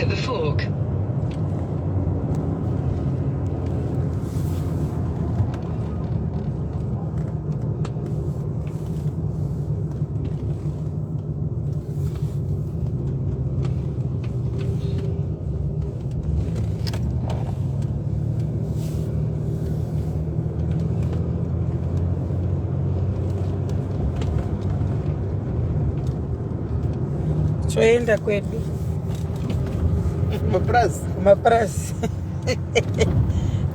right at the fork. Toenda kwedu kumapurazi kumapurazi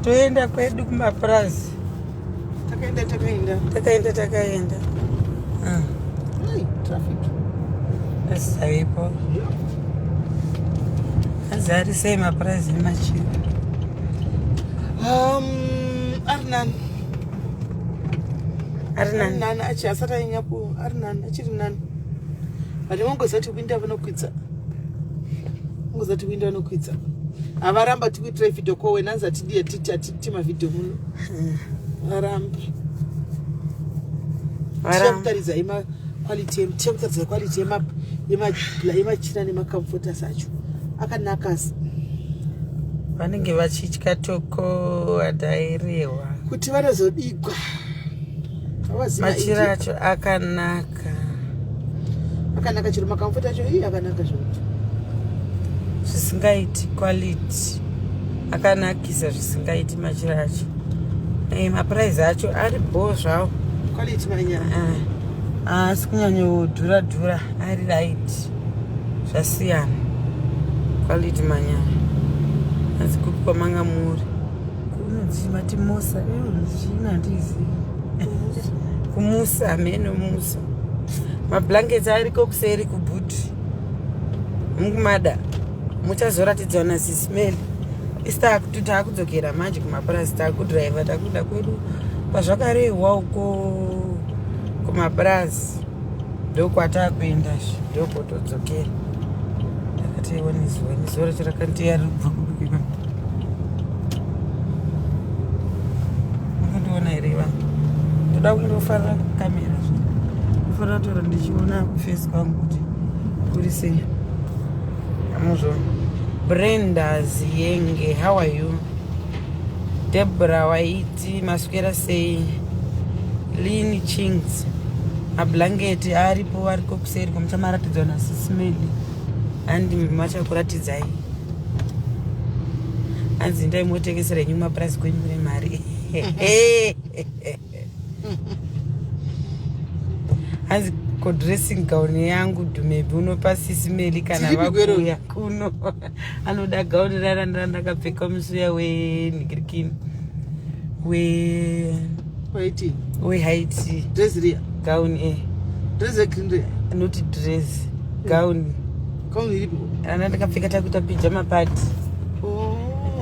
toenda kwedu kumapurazi takaenda takaenda takaenda takaenda Ai, traffic asisavepo azari sei mapurazi emachira ari nani ari nani nani achi asati anyanya ku ari nani achiri nani but vangozati kuinda vanokwidza vangozati kuinda vanokwidza havaramba tikuitirai video call wena anzi atidii atiti atiti mavhidhio muno varamba tichakutaridzai maquality tichakutaridzai quality yemachira nemacomforters acho akanaka asi Vanenge vachitya toko adairewa. Kuti vanozobigwa. Machira acho akanaka. Akanaka chero makamfuta acho ii akanaka zvokuti. Zvisingaiti quality. Akanakisa zvisingaiti machira acho. Eh, maprice acho ari bhoo zvawo. Quality manyana. Ah, asi kunyanyodhura dhura ari right. Zvasiyana. Quality manyana. Hanzi kupi kwamanga muri? Kunonzi mati Musa. China handizivi. Kumusa hameno Musa. Mablankets ariko kuseri kubhuti. Mukumada. Muchazoratidzwa nasisi Meli. Isi takudzokera manje kumapurazi takudriver takuenda kwedu kwazvakarehwa uko kumapurazi ndokwatakuenda zve ndokotodzokera ndakati ione zuva nezuva racho rakandiya riri kubva kupi kuipa mukundiona here vanhu ndoda kundofarira kamera zve ndofarira tora ndichiona kufesi kwangu kuti kuri sei amuzvona brenda ziyenge how are you debra waiti maswera sei lini chings mablanketi aripo ariko kuseri komuchamaratidzwa nasisimeli handi machakuratidzai hanzi ndai motengesera henyu mapurazi kwenyu kune mari hanzi ko dressing gown yangu dhumebi unopa sisi meli kana vakuuya kuno anoda gauni rara ndakapfeka musi uya wenhikirikini we wehaiti dress riya gown e eh. dress yegreen riya not dress gown gown iripo rana ndakapfeka takuita pyjama party oh.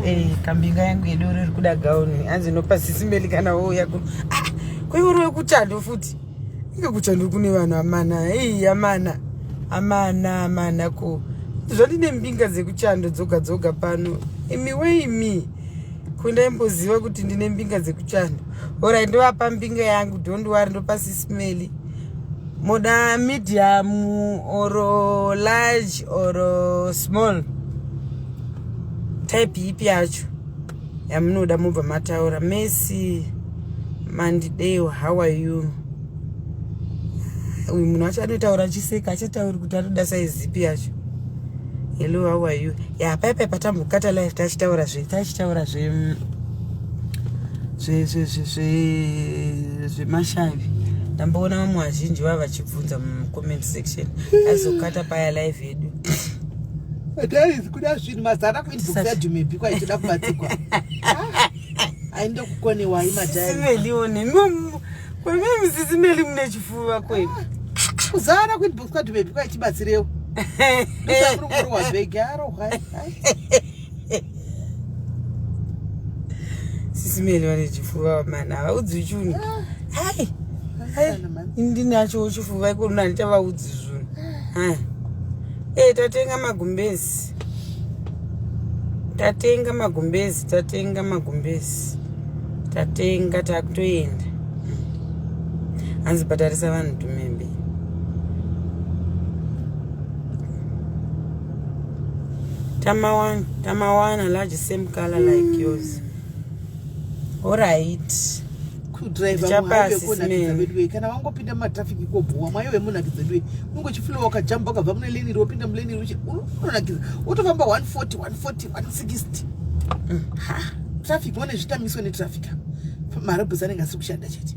Eh, kambinga yangu yedoro iri kuda gauni hanzi nopa sisi meli kana wouya kuno ah, koiwe uri wekuchando futi inge kuchando kune vanhu amana ei amana amana amana ko zvandine mbinga dzekuchando dzoga dzoga pano imi weimi ko ndaimboziva kuti ndine mbinga dzekuchando orai ndovapa mbinga yangu don't worry ndopa sisi meli moda medium or large or small type ipi yacho yamunoda mobva mataura messi mandidewa how are you uyu munhu wacho anotaura achiseka achatauri kuti anoda saizi ipi yacho hello how are you ya paipai patambokata live tachitaura zve tachitaura zve zvemashavi ndamboona vamwe vazhinji vava vachibvunza mucomment section azokata paya live yedu Dai kuda zvinhu mazara kuinbox yaDumebi kwaitoda kubatsigwa. Aindokukonewai madhari. Sisimeliwo nemi kwemimi sisimeli mune chifuva kwedu. Kuzara kuinbox kwaDumebi kwaitibatsirewo. Ndosakuri kurohwa bhegi arohwa. Sisimeli vane chifuva mana havaudzi chunhu. Hai. Hai. Ndinacho chifuva iko handichavaudzi zvinhu. Hai. Eh, tatenga magumbezi. Tatenga magumbezi, tatenga magumbezi. Tatenga takutoenda. Hanzi bhatarisa vanhutumembe. Tamawana, tamawana large same color like yours. Alright. Kudriver muhighway veduwe kana wangopinda mumatraffic kobhowa mwayo wemunakidza veduwe unenge uchiflowa ukajamba ukabva mune lane iri wopinda mulane iri unonakidza wotofamba 140 140 160. Ha, traffic one zvitamiswe netraffic, marobhos anenge asiri kushanda chete.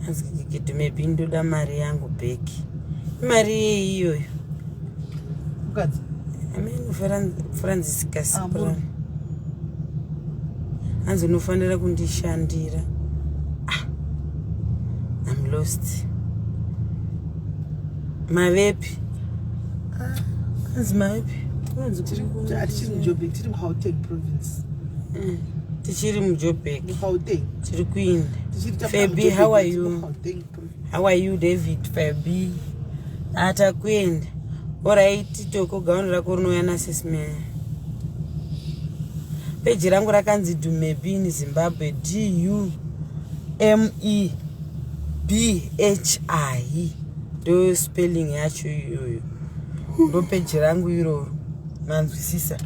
Hanzi maybe ndoda mari yangu back. Imari yei iyoyo? Mukadzi. Amen. Francis Caspran hanzi unofanira kundishandira. Ah, I'm lost. Mavepi? Hanzi mavepi? Hatichiri muJoburg, tiri muGauteng province. Tichiri muJoburg. MuGauteng. Tiri kuinda. Febi, how are you? How are you, David Febi? Atakuenda. Alright, toko gauni rako rinouya nasisime. Peji rangu rakanzi Dumebi in Zimbabwe, D U M E B H I, ndo spelling yacho iyoyo, ndo peji rangu iroro, manzwisisa?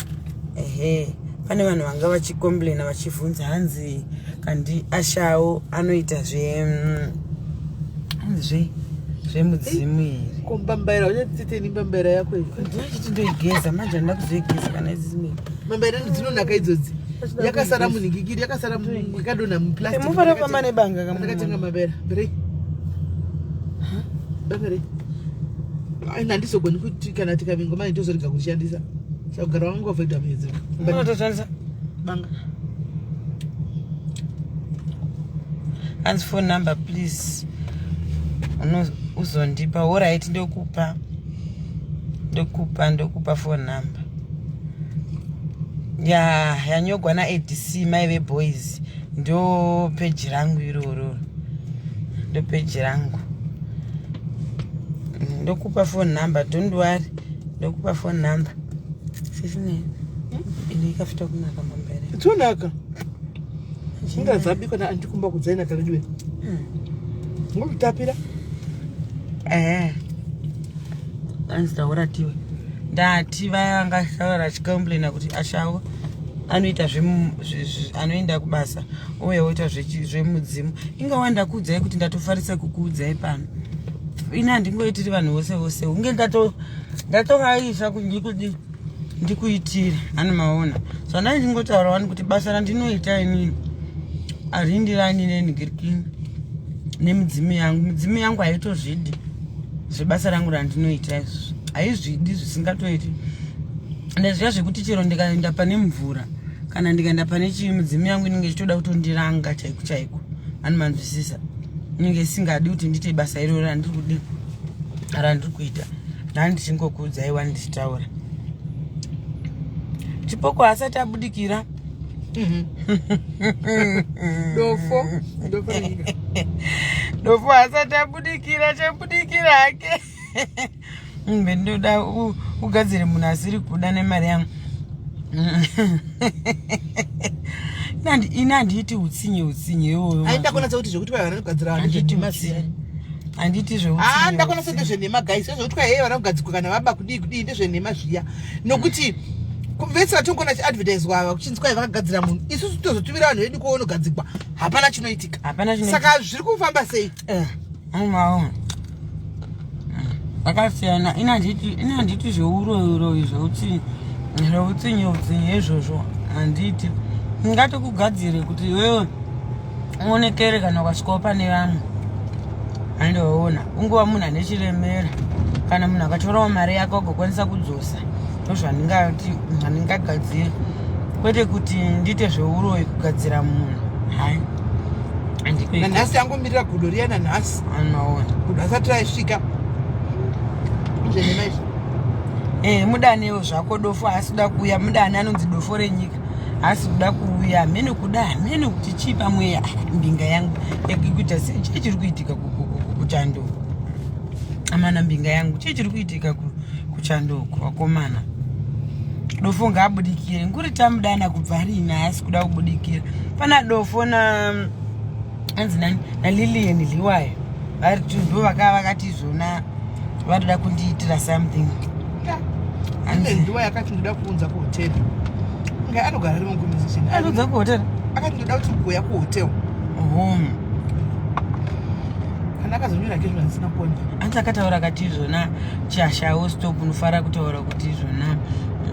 Ehe, pane vanhu vanga vachicomplaina vachibvunza, hanzi kandi ashawo anoita zve hanzi zvemudzimu here? Kombambaira uchatiteni mbambaira yako iyi? Ndinachiti ndoigeza manje, handina kuzoigeza kana isisime. Mbambaira dzinonaka idzodzi, yakasara munhingikiri, yakasara yakadonha muplastic. Mufanira kufamba nebanga. Ndakatenga mabera brei, banga rei. Aina handizogoni kuti kana tikavingwa manje tozorega kurishandisa, saka kugara wangu wavhaidwa mhedzi. Unotoshandisa banga. Hanzi phone number please. Uzondipa. Alright, ndokupa, ndokupa, ndokupa phone number ya yanyogwa naADC mai veboys. Ndo peji rangu iroro, ndo peji rangu. Ndokupa phone number, don't worry, ndokupa phone number. Sisine ine ikafita kunaka mambere. Dzinonaka, inga dzabikwa naandikumba kudzainaka veduwe, ngokutapira. Ehe, anzi taura tiwe. Ndati vaya vangataura achicomplaina kuti ashawo anoita anoenda kubasa uye oita zvemudzimu. Ingawa ndakuudzai kuti ndatofarisa kukuudzai pano, ini handingoitiri vanhu vose vose, hunge ndatovaisa kundikudi ndikuitire ani maona. So ndai ndingotaura wani kuti basa randinoita inini harindirani nenhingirikini nemidzimu yangu. Midzimu yangu haitozvidi zvebasa rangu randinoita izvozvo, haizvidi zvisingatoiti. Ndezviya zvekuti chero ndikaenda pane mvura kana ndikaenda pane chii, midzimu yangu inenge ichitoda kutondiranga chaiko chaiko, ani manzwisisa? Inenge isingadi kuti ndiite basa iroro randiri kudi randiri kuita. Ndani ndichingokuudzai wani ndichitaura, Chipoko asati abudikira. Dofo, dofo renyika. Dofo asati abudikira, chabudikira hake. Mbe ndoda ugadzire munhu asiri kuda nemari yangu. Ini handiiti utsinye, utsinye iwoyo. Ai, ndakona sekuti zvekuti kwai vanogadzira vanhu Handiti ndezvenhema. utsinye, handiti Ah, zveutsinye. ndakona se ndezvenhema guys, zvezvekuti kwai hei vanogadzikwa kana vaba kudii kudii ndezvenhema zviya, nokuti vese vatongona chiadvertiswa ava kuchinzi kwai vakagadzira munhu, isusu tozotumira vanhu vedu koonogadzikwa, hapana chinoitika. Hapana chinoitika. Saka zviri kufamba sei? Umaona vakasiyana. Ini handiti zveuroyi zveutsinye, zveutsinye, utsinye izvozvo handiti. Ngatokugadzire kuti iwewe uonekere kana ukasvikawo pane vamwe, andoona ungova munhu ane chiremera, kana munhu akatorawo mari yake agokwanisa kudzosa. Ndozvandingati handingagadzire, kwete kuti ndiite zveuroyi kugadzira munhu, hai, handikuiti. Nanhasi yangomirira gudo riya, nanhasi. Anoona. Gudo asati raisvika, zvenhema izvi. Mudanewo zvako dofo haasi kuda kuuya. Mudane anonzi dofo renyika, haasi kuda kuuya, hamene kuda, hamene kuti chii pamweya. Mbinga yangu yakuita sei? Chii chiri kuitika kuchandoko amana? Mbinga yangu, chii chiri kuitika kuchandoko vakomana? Dofo ngaabudikire nguri, tamudana kubva rini, haasi kuda kubudikira. Pana dofo na anzi nani, naLilian Liwayo, vari tu ndo vakati zvona. Vanoda kundiitira something. Ine nduva yakati ndoda kuunza kuhotel. Ngai anogara ari muconversation. Anoudza kuhotel? Akati ndoda kuti ugoya kuhotel. Oh. Kana akazonyora ke zvinhu zvisina kuona. Anti akataura akati izvona chashawo stop unofanira kutaura kuti izvona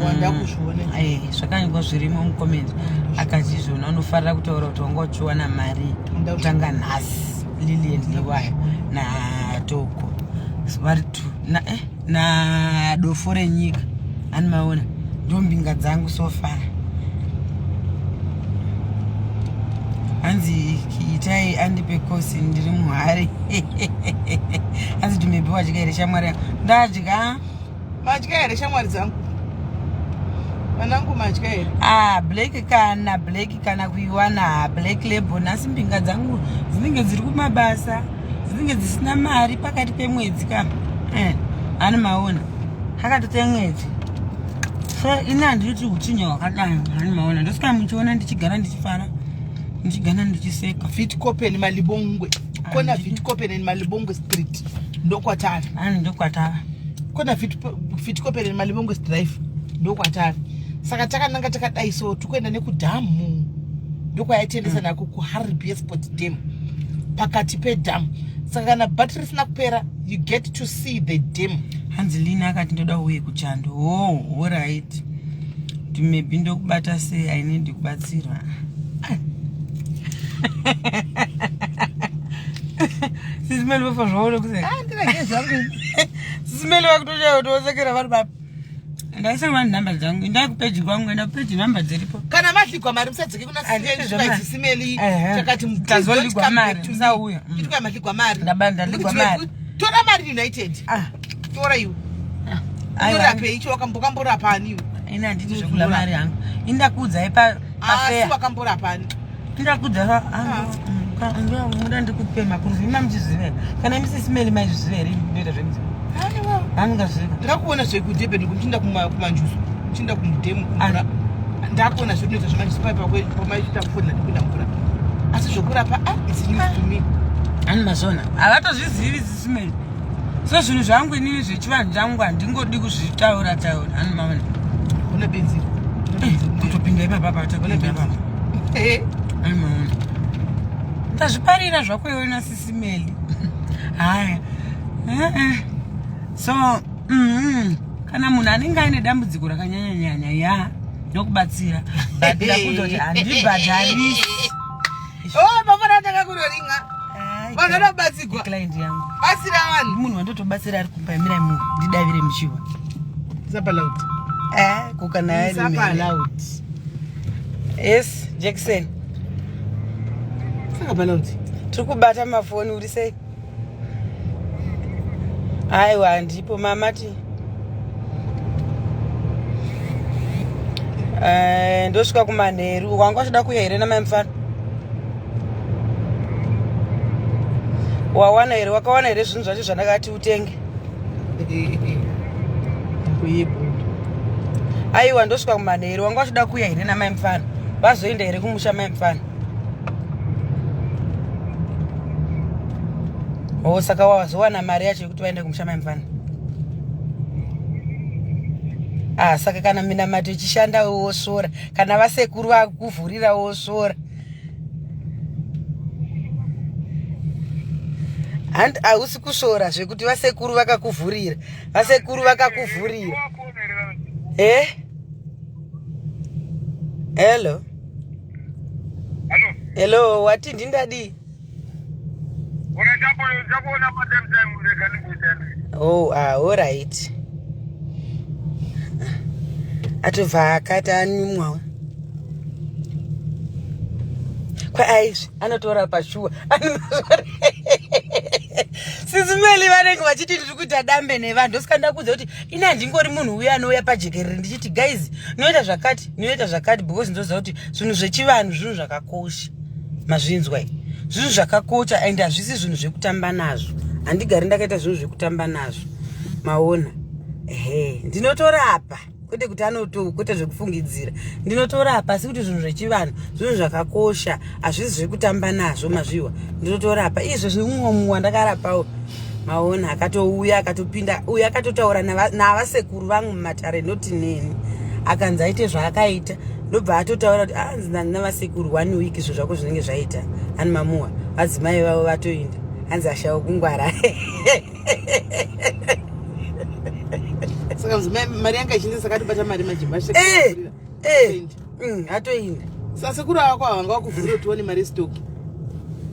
Wanda kuzviona. Eh, zvakanyorwa zvirimo mucomment akati izvona unofanira kutaura kuti wanga uchiwana mari kutanga nhasi Lilian Liwayo naToko vari two na eh, nadofo renyika ani maona ndombinga dzangu so far hanzi itai andipe kosi ndiri muhari hanzi tumebe wadya here shamwari yangu ndadya Madya here shamwari dzangu? Vanangu madya here? Ah, black kana black kana kuiwana black label nhasi mbinga dzangu dzinenge dziri kumabasa dzinenge dzisina mari pakati pemwedzi ka eh, hani maona pakati pemwedzi so ini handiti utsinye hwakadai hani maona ndosaka muchiona ndichigara ndichifara ndichigana ndichiseka Vitkopen Malibongwe. Kona Vitkopen and Malibongwe Street. Ndokwatari. Hani ndokwatava Kona Vitkopen and Malibongwe Drive. Ndokwatari. Saka takananga takadai so tikuenda nekudhamu. Ndokwayaitiendesa nako kuHartbeespoort Dam. Pakati pedhamu. Saka kana battery risina kupera you get to see the dam. Hanzi Lina akati ndoda uye kuchando. Oh, alright. Maybe ndokubata sei I need kubatsirwa. Sisimeli vafa zvaona kuseka. Ah, ndinage zvangu. Sisimeli vakutoshaya kuti vosekera vari papi. Ndaisa vanhu nhamba dzangu, endai kupeji kwangu, enda kupeji nhamba dziripo. Kana madligwa mari musadzike kuna Handiti zvemari. sisimeli Ehe. chakati Tazoligwa mari, musauya. Itwa madligwa mari. Ndaligwa mari. Tora mari United. Ah. Tora iwe. Aiwa. Unorape icho wakamborapa ani iwe? Ini handiti zvekula mari hangu. Ini ndakuudzai pa Asi pafair. wakamborapa ani? Ndakuudza muda ndikupe makurufi imi mamuchiziva here? Kana imi sisimeli maizviziva here ndoita zvemidzimu? Aiwa. Anongaziva. Ndakakuona zvekudurban kuchinda kumanjuzu kuchinda kumudhemu kumvura. Ndakuona zvekunoita zvemanjuzu paya pamaita kufona ndikuenda mvura. Asi zvokurapa ah it's news to me. Ani mazvona havatozvizivi sisimeli. So zvinhu zvangu inini zvechivanhu changu handingodi kuzvitaura taura. Ani maona. Une benzi. Kutopinda ipapa patopinda ipapa. Ani maona. Ndazviparira zvako iwe nasisimeli. Haya. Eh, eh. So kana munhu anenge aine dambudziko rakanyanya-nyanya ya ndokubatsira but ndakuudza kuti handibhadharisi. Oh, baba ratanga kunoringa. Vanhu vanobatsirwa. Client yangu. Batsira vanhu. Munhu wandotobatsira ari kumba mirai mu ndidavire muchiwa. Isapa loud. Eh, kukana ari. Isapa loud. Yes, Jackson. Saka loud. Tiri kubata mafoni uri sei? Aiwa handipo mamati. Eh, ndosvika kumanheru wanga uchida kuuya here namai mufana wawana here wakawana here zvinhu zvacho zvandakati utenge aiwa ndosvika kumanheru wanga uchida kuuya here namai mufana vazoenda here kumusha mai mufana o saka wazowana mari yacho yekuti vaende kumusha mai mufana ah saka kana minamato ichishanda wosvora kana vasekuru vakuvhurira wosvora handi hausi kusvora zvekuti vasekuru vakakuvhurira vasekuru vakakuvhurira e hello hello wati ndindadii Oh, ah, alright. Atobva akati anyumwa. Kwa aizvi anotora pashuwa. Sisimeli vanenge vachiti ndiri kuita dambe nevanhu ndosaka ndakuudza kuti ini handingori munhu uya anouya pajekerere ndichiti guys ndinoita zvakati ndinoita zvakati because ndoziva kuti zvinhu zvechivanhu zvinhu zvakakosha mazvinzwa zvinhu zvakakosha and hazvisi zvinhu zvekutamba nazvo handigari ndakaita zvinhu zvekutamba nazvo maona ehe ndinotorapa kwete kuti anoto kwete zvekufungidzira ndinotorapa asi kuti zvinhu zvechivanhu zvinhu zvakakosha hazvisi zvekutamba nazvo mazviwa ndinotorapa izvo zvimwe mumwe wandakarapawo Maona akatouya akatopinda uyo akatotaura navasekuru vangu mumatare noti neni akanzi aite zvaakaita ndobva atotaura kuti anzi ah, nani navasekuru one week izvo zvako zvinenge zvaita ani mamuwa vadzimai vavo vatoinda hanzi ashawo kungwara. Saka mari yanga ichinzi saka atobata mari manje eh, eh, atoinda. Sasekuru ako havanga vakuvhurira kuti uone mari yestoki.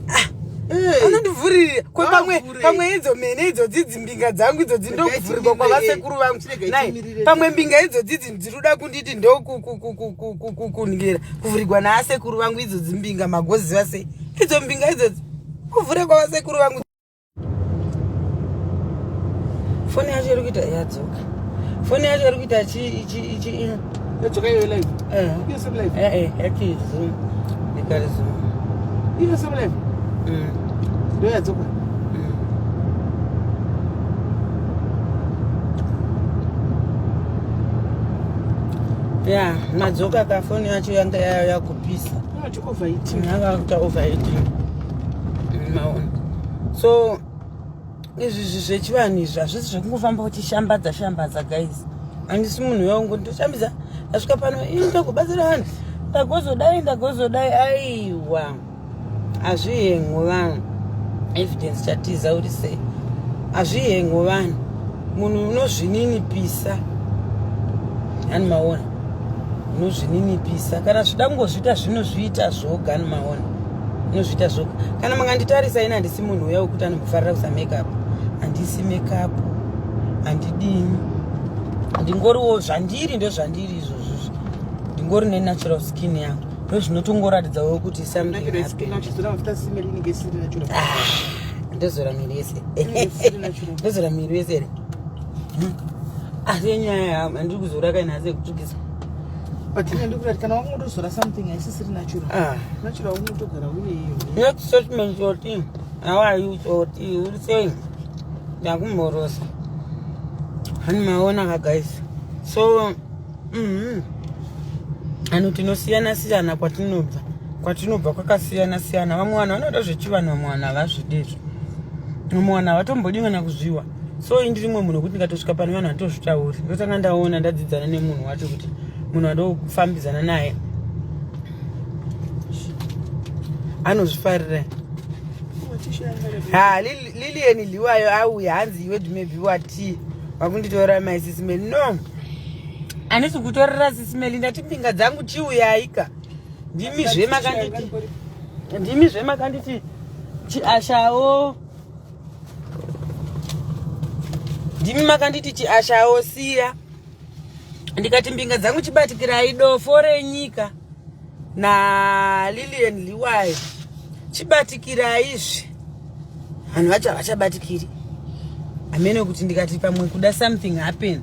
Ah, eh. Anondivhurira ko pamwe pamwe idzo mene idzo dzidzi mbinga dzangu idzo dzindokuvhurirwa kwavasekuru vangu nai pamwe mbinga idzo dzidzi dzinoda kunditi ndokukungira kuvhurirwa naasekuru vangu idzo dzimbinga magoziva sei idzo mbinga idzodzi kuvhura kwavasekuru vangu. Foni yacho iri kuita yadzoka. Foni yacho iri kuita chi ichi ichi yadzoka iyo live. Eh. Iyo same live. Eh eh yati zoom. Ndikari zoom. Iyo same live. Ndo yadzoka. Ya, madzoka ka foni yacho yanga yakupisa. Inoti overheating. Yanga kuita overheating. Maona. So izvi zvechivanhu izvi hazvisi zvekungofamba uchishambadza shambadza guys. Handisi munhu wangu ndoshambidza ndasvika pano ini ndokubatsira vanhu ndagozodai ndagozodai aiwa hazvihengo vanhu evidence chatiza uri sei hazvihengo vanhu munhu unozvininipisa hani maona unozvininipisa kana zvida kungozviita zvinozviita zvoga hani maona unozviita zvoga kana makanditarisa ini handisi munhu uya wekuti anombofarira kusa makeup handisi makeup handidini ndingoriwo zvandiri ndozvandiri izvozvo ndingori nenatural skin yangu ndozvinotongoratidzawo kuti something happened. Ah, ndozora miri yese ndozora miri yese here asi yenyaya handiri kuzora kaina asi yekutsvukisa. But ine ndikuti kana wakungotozora something haisisiri natural. Ah. Natural unotogara une iyo. Next statement shoti. How are you shoti? Uri sei? Ndakumhorosa. Hani maona ka guys. So Ano tinosiyana siyana kwatinobva. Kwatinobva kwakasiyana siyana. Vamwe vanhu vanoda zvechivanhu, vamwe vanhu havazvidi izvo. Vamwe vanhu havatombodi kana kuzviwa. So ini ndiri mumwe munhu wekuti ndikatosvika pane vanhu handitozvitauri. Ndotanga ndaona ndadzidzana nemunhu wacho kuti munhu wandofambidzana naye anozvifarira. Ha, Lilian Liwayo auya hanzi iwe maybe wati wakunditora my sisi Meli. No. Handisi kutorera sisi Meli, ndati mbinga dzangu chiuyaika. Ndimi zvemakanditi. Ndimi zvemakanditi chiashawo. Ndimi makanditi chiashawo siya. Ndikati mbinga dzangu chibatikirai dofo renyika na Lilian Liwayo. Chibatikirai izvi. Vanhu vacho havachabatikiri. Hameno kuti ndikati pamwe kuda something happen.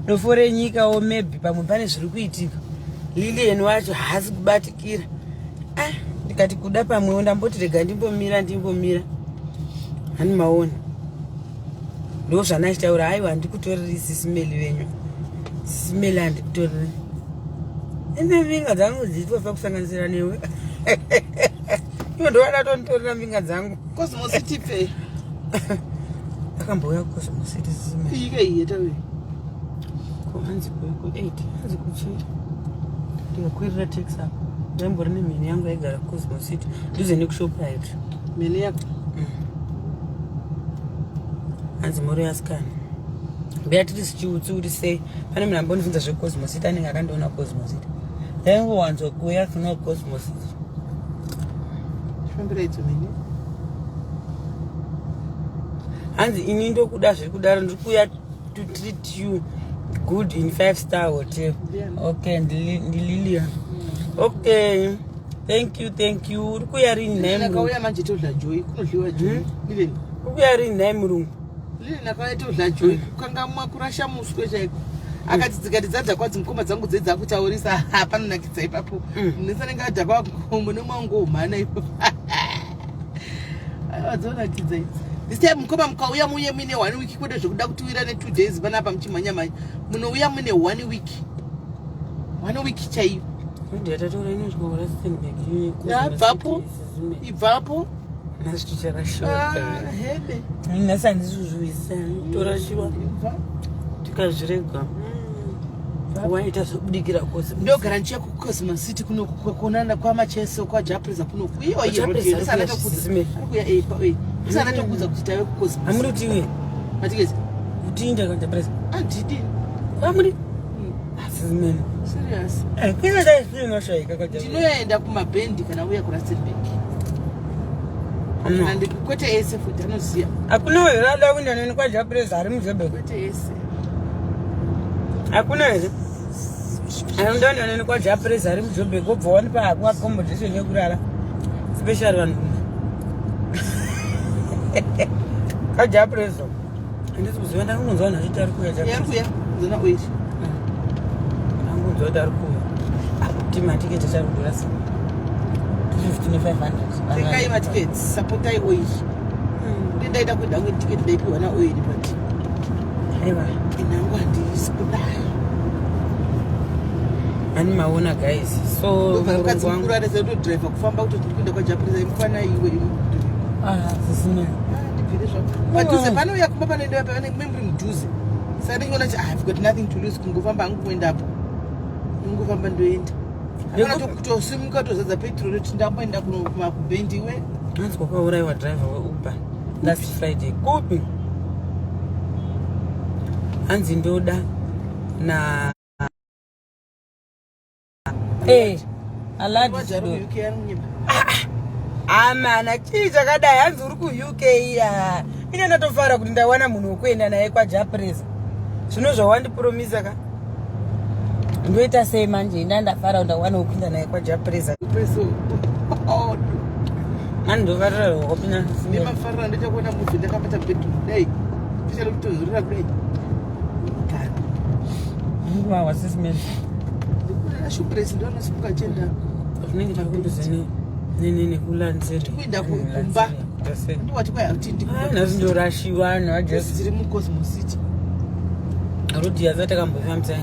Dofo renyika o maybe pamwe pane zviri kuitika. Lilian wacho haasi kubatikira. Ah, ndikati kuda pamwewo ndamboti rega ndimbomira ndimbomira. Hani maona. Ndo zvandachitaura aiwa handikutoreri sisi Meli venyu. Sisi Meli handikutoreri. Ine mbinga dzangu dzitofa kusanganisira newe. Iwe ndo wadatonditorera mbinga dzangu. Cosmo City pay. Akambouya kuCosmo City sisi Meli. Iyike iye tawe. Ko hanzi ku 8 hanzi kuchii. Ndikakwirira taxi apa. Ndaimbori nemheni yangu yaigara kuCosmo City. Dhuze nekuShoprite. Mheni yako. Hanzi mhoro yasikana. Beatrice Chiutsi uri sei? Pane munhu ambondibvunza zveCosmo City anenge akandiona Cosmo City. Ndaingowanzo kuuya kuno Cosmo City. Chifambira idzo mheni. Hanzi ini ndokuda zvekudaro ndiri kuuya to treat you good in 5-star hotel. Ndiani? Okay, ndiLilian. Okay. Thank you, thank you. Uri kuuya rini nhai murungu? Akauya manje todla joy, kunodliwa joy. Lilian. Uri kuuya rini nhai murungu? Lilian akauya todla joy, kukangamwa kurasha muswe chaiko. Akati dzikati dzadhakwa dzimukoma dzangu dzedza kutaurisa panonakidza ipapo. Munhu anenge adhakwa mune mwangomhana ipapo. Aiwa dzonakidza idzi. This time mukoma mukauya muuye muine 1 week kwete zvekuda kutiwira ne 2 days panapa muchimhanya mhanya. Munouya mune 1 week. 1 week chaiyo. Ndiyatatora inosvika kuRustenburg. Ibvapo. Ibvapo. Nhasi ticharashiwa. Ah, hede. Nhasi handisi kuzviwisisa. Torashiwa tikazvirega. Waita zvekubudikira kwose. Ndogara ndichiya kuCosmo City kunoku kunana kwaMacheso kwaJapreza kunoku. Iyo iyo Japreza road ari kuuya zvisizime. ari kuya eh pa eh. Usana tokudza kuti tave kuCosmo. Hamuri kuti iwe Matikezi. kuti inda kwaJapreza. Andidi. Kwamuri? Asizimene. Serious. Eh, kuina dai zvinoshaika kwaJapreza. Ndinoenda kumabhendi kana uya kuRustenburg. Amma. And kwete ese futi anoziya. Hakuna here ada kuenda neni kwaJapreza ari muJoburg. Kwete ese. Hakuna here? Anoda neni kwaJapreza ari muJoburg wobva wanipa hako accommodation yekurara. Special vanhu. KwaJapreza. Handisi kuziva ndakangonzwa vanhu vachiti ari kuuya Yari Japreza. kuya. Zona oil. Ndangonzwa kuti ari kuuya. Kuti matiketi achari kudhura sei? 250 ne500. Tengai matiketi, supportai oil. Ndaida kuenda kwe tiketi ndaipiwa na oil but Aiwa. inhangu handisi kudai. Ani maona guys. So Ndobva mukadzi murungu wangu. mukuru areza kutodhiraivha kufamba kutoti ndiri kuenda kwaJapreza imukwana iwe iwe. Ah, sisine. Ah, ndibvire zvako. Padhuze panouya kumba panoendewa pane muri mudhuze. Saka ndingoona kuti ah, I've got nothing to lose kungofamba hangu kuendapo. Ndingofamba ndoenda. Hapana kutosimuka tozadza petrol kuti ndamboenda kuno kumabhendi iwe. Hanzi kwakaurayiwa driver weUber last Friday. Kupi? Hanzi ndoda na Eh, Aladi Wajaro Chido. UK ari munyika. Amana, chii chakadai? Hanzi uri kuUK ya. Ine ndatofara kuti ndawana munhu wekuenda naye kwaJapreza. Zvino zvawandipromisa ka. Ndoita sei manje? Inda ndafara kuti ndawana wekuenda naye kwaJapreza. Peso. Oh, Mani ndofarira wakapinda. nemafariro ndoita kuona movie ndakabata bedroom kudai. Picha kutozorora kudai. Kana. Wawa sisi Ndikuona shupress ndo anosimuka achienda. Zvinenge takunduze nekulanzeri. Kuenda kumba. Ndiwati kwai kuti Nhasi ndorashiwa anhu ajesu. tiri muCosmo City. Rodhi yaza takambofambisa.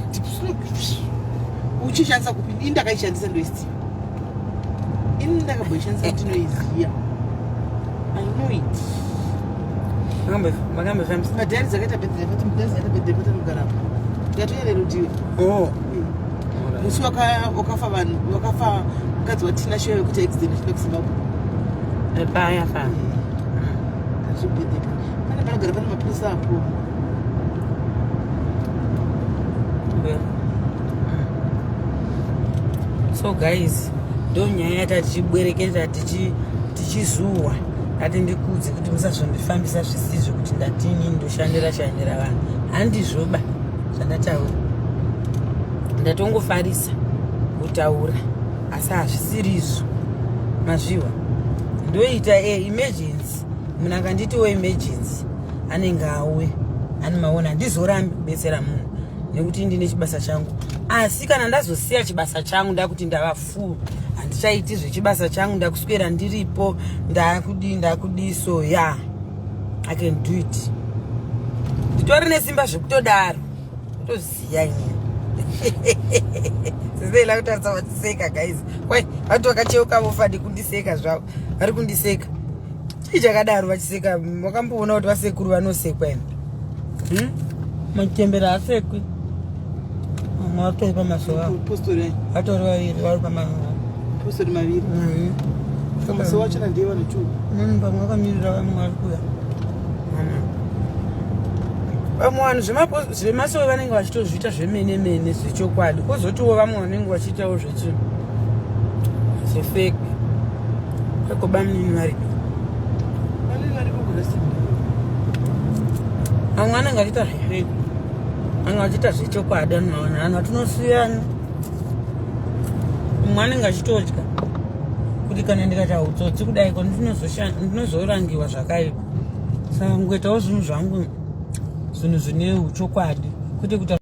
Uchishandisa kupi? Ini ndakaishandisa ndoiziva. Ini ndakamboishandisa ndinoiziva. I know it. Makambofambisa. Madhari dzakaita birthday party, mudhari dzakaita birthday party anogara apo. Ndikatoenda nerodiwe. Oh. Musi wakafa vanhu, wakafa mukadzi waTina Shoyo wekuti accident achienda kuZimbabwe. Paya fa. Ndati birthday party. Pane panogara pane mapurisa apo. So guys, ndo nyaya yata tichibwereketa tichizuwa ati ndikudze kuti musazondifambisa zvisizvo kuti ndatini ndoshandira shandira vanhu. Handizvoba zvandataura. Ndatongofarisa kutaura asi hazvisirizvo. Mazviwa. Ndoita emergency. Munhu akanditiwo emergency anenge auya. Ani maona handizorambi kubetsera munhu nekuti ndine chibasa changu. Asi kana ndazosiya chibasa changu ndakuti ndava full, handichaiti zvechibasa changu, ndakuswera ndiripo, ndakudii ndakudii, so yeah, I can do it. Nditori nesimba zvekutodaro. Toziya inini. Sisela kutarisa vachiseka guys. Kwai vantu vakacheuka vofa nekundiseka zvavo. Vari kundiseka. Chii chakadaro vachiseka? Wakamboona kuti vasekuru vanosekwa imi? Machembere haasekwi. Vamwe vatori pamasova. Postori ayo. Vatori vaviri vari pamasova. Postori maviri. Musi wachona ndiye vanochuka. Pamwe vakamirira vamwe vari kuuya. Vamwe vanhu zvemasowe vanenge vachitozviita zvemene mene zvechokwadi, kwozotiwo vamwe vanenge vachiitawo zvefake. Kweko bamunini varipo. Vanenge varipo kuRustenburg. Vamwe vanenge vachiita zvefake, vamwe vachiita zvechokwadi. Vanhu vanhu vatinosiyana. Mumwe anenge achitotya kuti kana ndikaita utsotsi kudai ko ndinozorangiwa zvakaipa. Saka kungoitawo zvinhu zvangu, zvinhu zvine uchokwadi, kwete kuita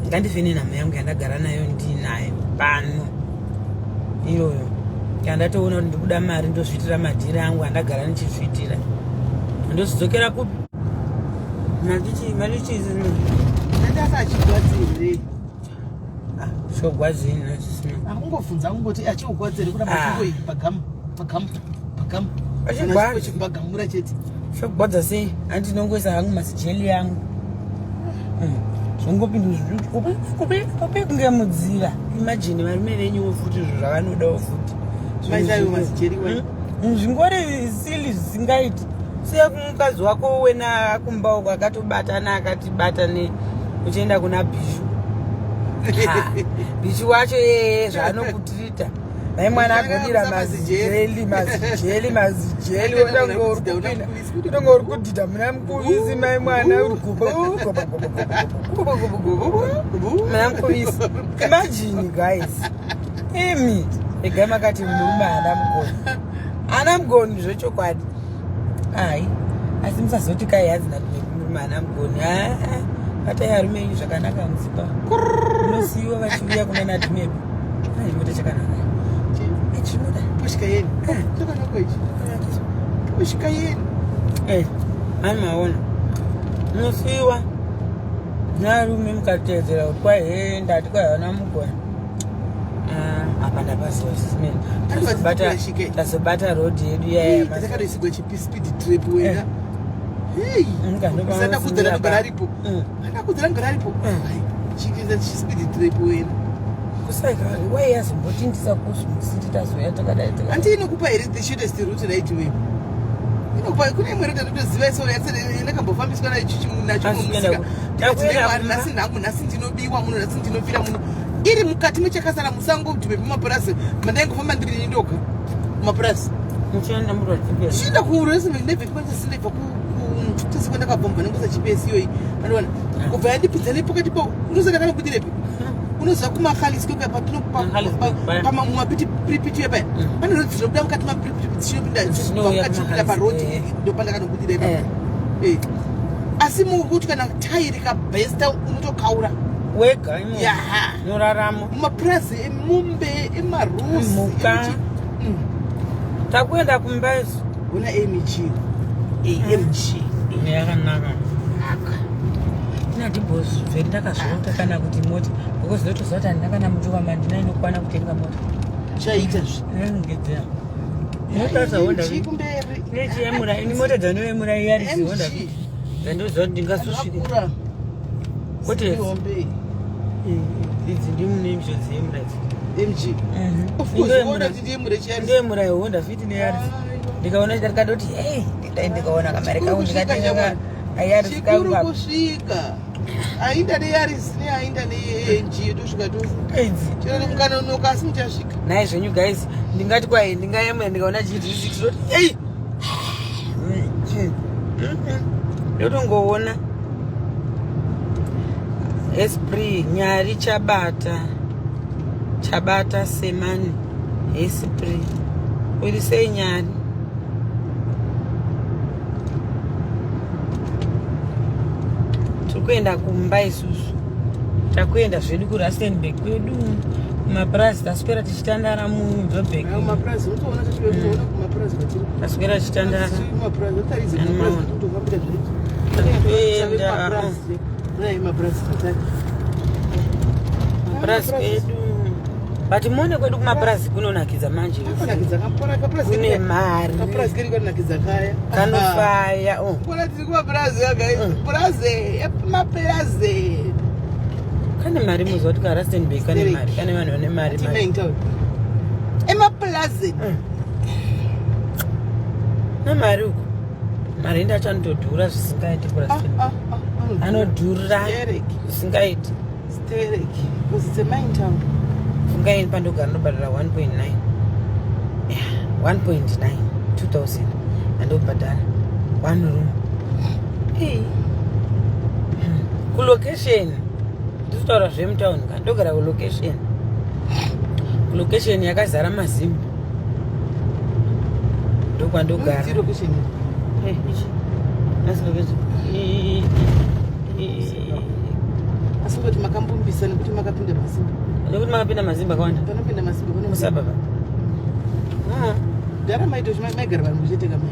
ngandife nenhamo yangu yandagara nayo ndinayo pano iyoyo. Kana ndatoona kuti ndikuda mari, ndozviitira madhiri angu andagara ndichizviitira, ndozodzokera kupi? Matichi matichi. Ndati achigwadzire. Shogwadzini nasisina. Akungobvunza kungoti achigwadzire kuramba Ah. achingoi pagamu pagamu. magamu. Achigwadza. Chimbagamura chete. Zvokugwadza sei? Hanti ndinongoisa hangu masijeli yangu. Zvongopinda kupi kupi kunge mudziva. Imagine varume venyuwo futi izvo zvavanodawo futi. Maisaiwo masijeli wai. Zvingori sili zvisingaiti. Siya kumukadzi wako wena kumba uko akatobatana akatibata ne uchienda kuna Bhishu. Bhishu wacho yeye zvaanokutirita. Mai mwana agodira mazijeli mazijeli mazijeli wotange uri kudhidha muna mukuvisi mai mwana uri muna mukuvisi. Imagine guys, imi egai makati murume haana mugoni, haana mugoni zvechokwadi. Ai, asi musazoti kai hanzi murume haana mugoni. Batai arume enyu zvakanaka mudzimba, unosiyiwa vachiuya kuna nadhimepo. Chimota chakanaka chimota Porsche Cayenne. Chakanaka ichi. Porsche Cayenne. Ani maona unosiyiwa narume mukateedzera kuti kwai he ndati kwai haana mugoni. Apa ndapaziva sisimeni tazobata road yedu yaya. Takatoisigwa chipi speed trap wena. Hey. Sanda kudzana ndogara aripo. Anda kudzana ndogara aripo. Chikiza speed trap wena. Kusaika wai yazombotindisa kumusiti tazoya takadai. Anti inokupa here the shortest route right way? Inokupa kune imwe route yatoziva iso yakambofambiswa nayo nacho mumusika. Nhasi nhangu nhasi ndinobiwa muno, nhasi ndinofira muno. Iri mukati mechakasara musango dhume pemapurasi mandaingofamba ndiri ndoga mumapurasi. Muchienda muratipe. Chienda kuresi ndebve ndebva kwandakabvomba nengosa GPS iyoyi andiona kubva yandipinza nepakati pa unoziva ndakanobudirepi, unoziva kumakhalisco mumapiripiti paya pane road dzinobuda mukati mapiripiti dzichinopinda mukati chinopinda paroad, ndopandakanobudira ipapo. Asi mukuti kana tai rikabhesta unotokaura. Wega. Yaha. Noraramo. Mumapurazi emombe emarusi. Mhuka. Takuenda kumba isu. Ona AMG, AMG. Yakanaka inatibhozveri ndakazviota kana kuti mota, because ndotoziva kuti handina kana mutuka mandina inokwana kutenga mota. Chaita zve. Inongedzera mota dzahonda. AMG kumberi. Nechiyemura ini mota dzanoyemura iYaris Honda MG. Dzandoziva kuti ndingazosvika. Akura. Kwete. Hombe. Idzi ndimune misho dziyemura idzi. MG. Of course, unoona kuti ndiyemure chiYaris. Ndoyemura Honda Fit neYaris. Ndikaona ndikadoti hei, ndidai ndikaona kamari kangu ndikatenga kaYaris Chikuru kangu. Kusvika ainda neYaris neainda neAMG tosvika tose. Idzi. Chero mukanonoka asi muchasvika. Nhai zvenyu guys, ndingati kwai ndingayemura ndikaona GD6 ndoti ei, ndotongoona esprit nyari chabata chabata semani esprit uri sei nyari. Tiri kuenda kumba isusu, takuenda zvedu kuRustenburg kwedu kumapurazi, taswera tichitandara muJobek. Mapurazi unotoona tachiona kumapurazi kwatiri. Taswera tichitandara. Mapurazi otaridze kumapurazi kutofambira zvedu. Kuenda. Mapurazi. Mapurazi kwedu, but muone kwedu kumapurazi kunonakidza manje. Kanonakidza kapurazi. Kune mari. Kapurazi kedu kanonakidza kaya. Kanofaya, oh. Kona tiri kumapurazi guys, purazi mapurazi. Kane mari, muziva kuti kaRustenburg kane mari, kane vanhu vane mari mari. Timaintown emapurazi. Nemari uko marendi acho anotodhura zvisingaiti kuRustenburg, anodhura zvisingaiti. Stereki because it's a mine town. Fungai pandogara ndobhadhara 1.9, 1.9 2000 andobhadhara one room. Hey. Kulocation ndikutaura zvemutauni ka, ndogara kulocation, kulocation yakazara mazimba, ndokwandogara. Unzi location. Eh, ichi. Nhasi location. Asi ngoti makambombisa nekuti makapinda masimba. Nekuti makapinda mazimba akawanda. Panopinda masimba kune Musababa. Dhara maito maigara vanhu chete kamai.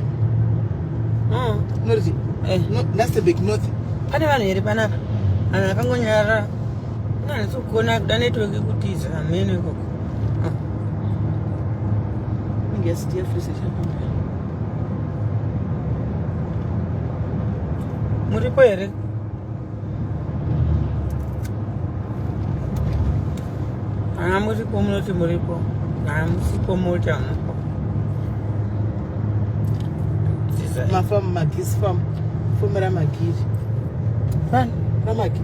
North. Eh. Rustenburg North. Pane vanhu here panapa? Vanhu vakangonyarara. Unanatsokuona kuda network kutiza hameno ikoko. Inge yasiti yafrisa chapamba. Muripo here? Ah, muripo munoti muripo. Ah, musipo moti hamupo. Mafamu magisi farm. Fomu ramagiri. Fani? Ramagi.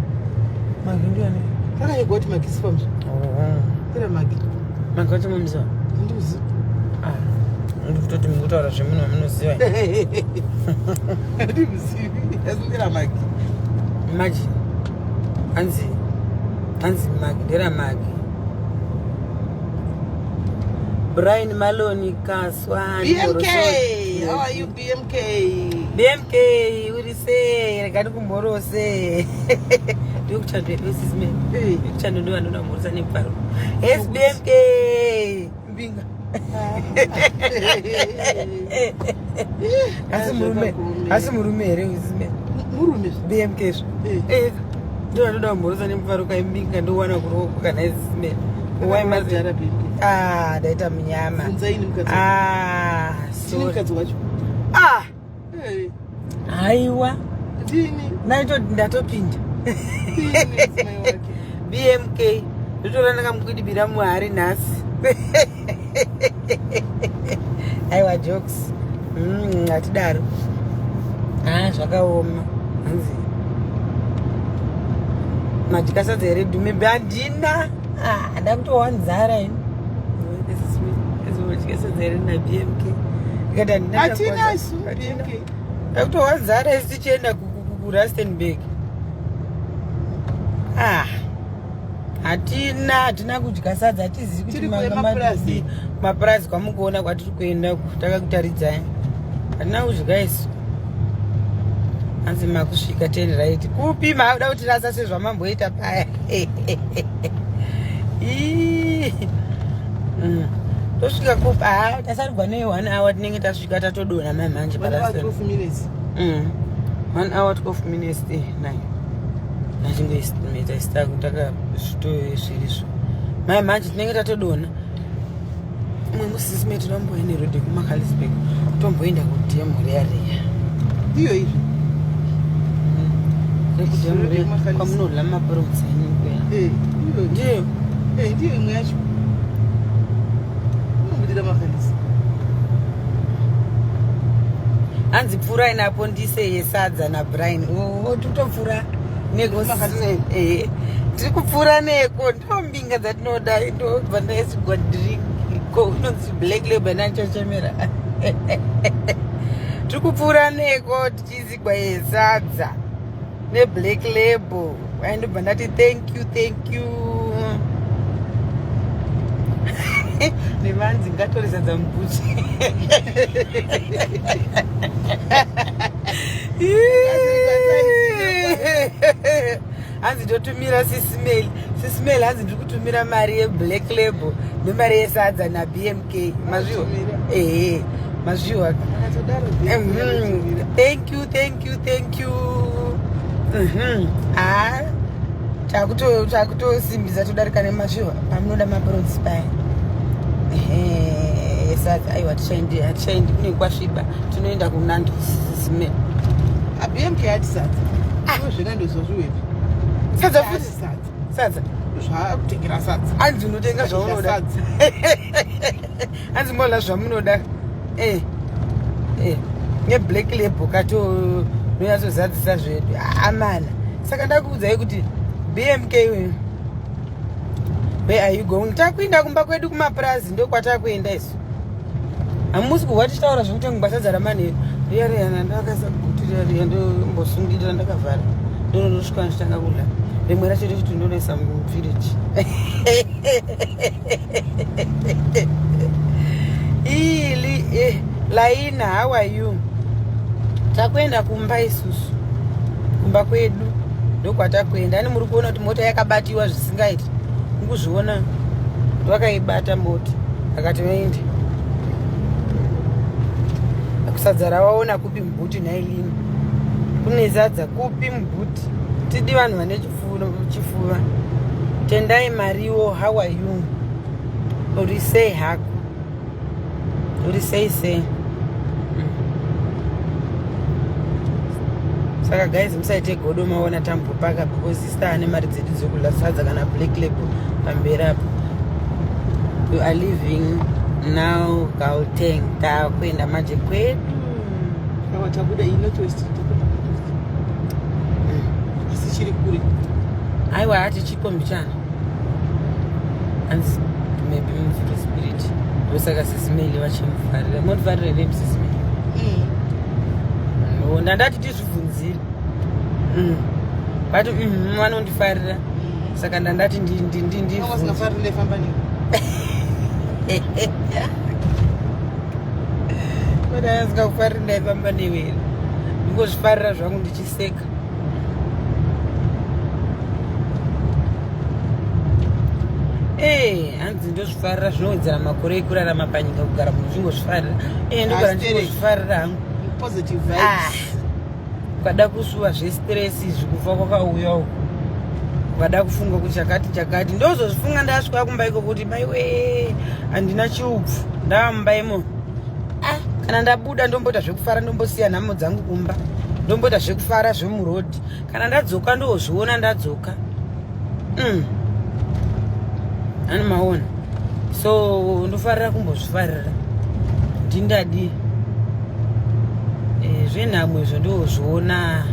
Magi ndiani? Rakanyogwa kuti magisi farm. Oh. Ira magi. Magi wacho munomuziva? Handimuzivi. Ah. Ndikutoti mukutaura zvemunhu wamunoziva. Handimuzivi. Asi ndera magi. Imagine. Hanzi hanzi magi ndera magi. Brian Maloni Kaswa. BMK. How are you BMK? BMK uri sei? Rega ndikumhorose. Ndikuchando sisime. Ndikuchando ndo vanoda kumhorosa nepfaro. Yes BMK. Mbinga. Asi murume, asi murume here usime? Murume. BMK zvo. Eh. Ndo vanoda kumhorosa nemufaro kaimbinga ndowana kuruoko kana isime. Why mazara BMK? Ah, ndaita munyama. Bvunzaini mukadzi. Ah, sorry. Mukadzi wacho. Ah. Haiwa. Ndini. Naito ndatopinda. BMK. Ndotora ndakamukwidibira muhari nhasi. Aiwa jokes. Hatidaro. Ah, zvakaoma. Hanzi. Madya sadza here dhume handina. Ah, ndakutowa nzara ini. This is me. Madya sadza here na BMK. Ndikati handina. Hatina isu BMK. Ndakutowa nzara isi tichienda kuRustenburg. Ah. Hatina, hatina kudya sadza, hatizivi kuti Tiri kuenda mapurazi. mapurazi kwamukuona kwatiri kuenda takakutaridzai. Hatina kudya isu. Hanzi makusvika 10 right. Kupi makuda kuti rasa sezvamamboita paya. Ii. Tosvika kupi? Ah, tasarigwa ne 1 hour tinenge tasvika tatodonha mamhanje 1 hour 12 minutes. 1 hour 12 minutes 9. Nachingoestimate takazvitoizvirizvo. Mai manje tinenge tatodonha. Umwe musisi metu tomboenda road kuMagaliesburg. Tomboenda kudhemu riya riya. Iyo izvi. Rekudhemu riya kwamunodla maporotsi enyu kuya. Eh, iyo. Ndiyo. Eh, ndiyo imwe yacho. Unobudira Magalisi. Hanzi pfurai napo ndise yesadza naBrian. Oh, totopfura neko. Eh, tiri kupfuura neko ndo mbinga dzatinoda ndobva ndaisirwa drink ko inonzi Black Label nanchochemera. Tiri kupfuura neko tichiisigwa yesadza neblack label. Aindobva ndati thank you, thank you. Nevanzi ngatore sadza mubuchi. Hanzi totumira sismail, sismail hanzi ndiri kutumira mari yeblack label nemari yesadza naBMK. Mazviwa? Ehe, mazviwa. Akatodaro. Thank you, thank you, thank you. Ah, takutosimbisa todarika nemazviwa pamunoda maporotsi paya. Ehe, sadza aiwa hatichaendi, hatichaendi kunenge kwasviba. Tinoenda kuNandos sisime. BMK ati sadza. Ah, zvenandozo zviwepi? Sadza futi. Sadza. Sadza. Zvakutengera sadza. Hanzi unotenga zvaunoda. Sadza. Hanzi mola zvamunoda. Eh. Eh. Neblack label kato nonyatsozadzisa zvedu. Amana. Saka ndakuudzai kuti BMK uyu. Where are you going? Takuenda kumba kwedu kumapurazi ndokwatakuenda isu. Hamusi kuhwa tichitaura zvekuti sadza ramanheru. Riya riya ndakaisa guti riya riya ndombosungirira ndakavhara. Ndonosvika ndichitanga kudya. Rimwe racho rechiti ndonoisa mufiriji. Ili Laina, how are you? Takuenda kumba isusu. Kumba kwedu ndokwatakuenda. Ani muri kuona kuti mota yakabatiwa zvisingaiti. Mukuzviona vakaibata mota akati vaende. Sadza rawaona kupi mubhuti nailini? Kune sadza kupi mubhuti? Tidi vanhu vane chifuva. Tendai Mariwo, how are you? Uri sei hako? Uri sei sei? Saka guys, musaite godo maona tambopaka because sister ane mari dzedu dzekudya sadza kana Black Label pamberi apo. We are leaving now Gauteng, takuenda manje kwedu. Awa tabuda iyi North West, tabuda North West. Asi chiri kure. Aiwa, hati chikombi chana hanzi maybe mufree spirit, ndosaka Sisi Melly vachimufarira. Motifarira here Sisi Melly? Oh, ndandati tizvibvunzire. But vanondifarira, saka ndandati ndibvunze. Vasingafarire famba newe. Kodai asingakufariri ndaifamba newe here? Ndingozvifarira zvangu ndichiseka. Ee, hanzi ndozvifarira, zvinowedzera makore ekurarama panyika kugara munhu uchingozvifarira. Ee, ndogara Asterek. ndichingozvifarira hangu. Positive Ah. vibes. Ukada kusuwa zvestress izvi, kufa kwakauya uku. Ukada kufunga kuti chakati chakati, ndozozvifunga ndasvika kumba iko kuti maiwe, handina chiupfu, ndava mumba imo. Ah, kana ndabuda ndomboita zvekufara, ndombosiya nhamo dzangu kumba, ndomboita zvekufara zvemurodhi. Kana ndadzoka ndozviona ndadzoka. Ani maona, so ndofarira kumbozvifarira, ndindadi zvenhamo izvo ndozviona,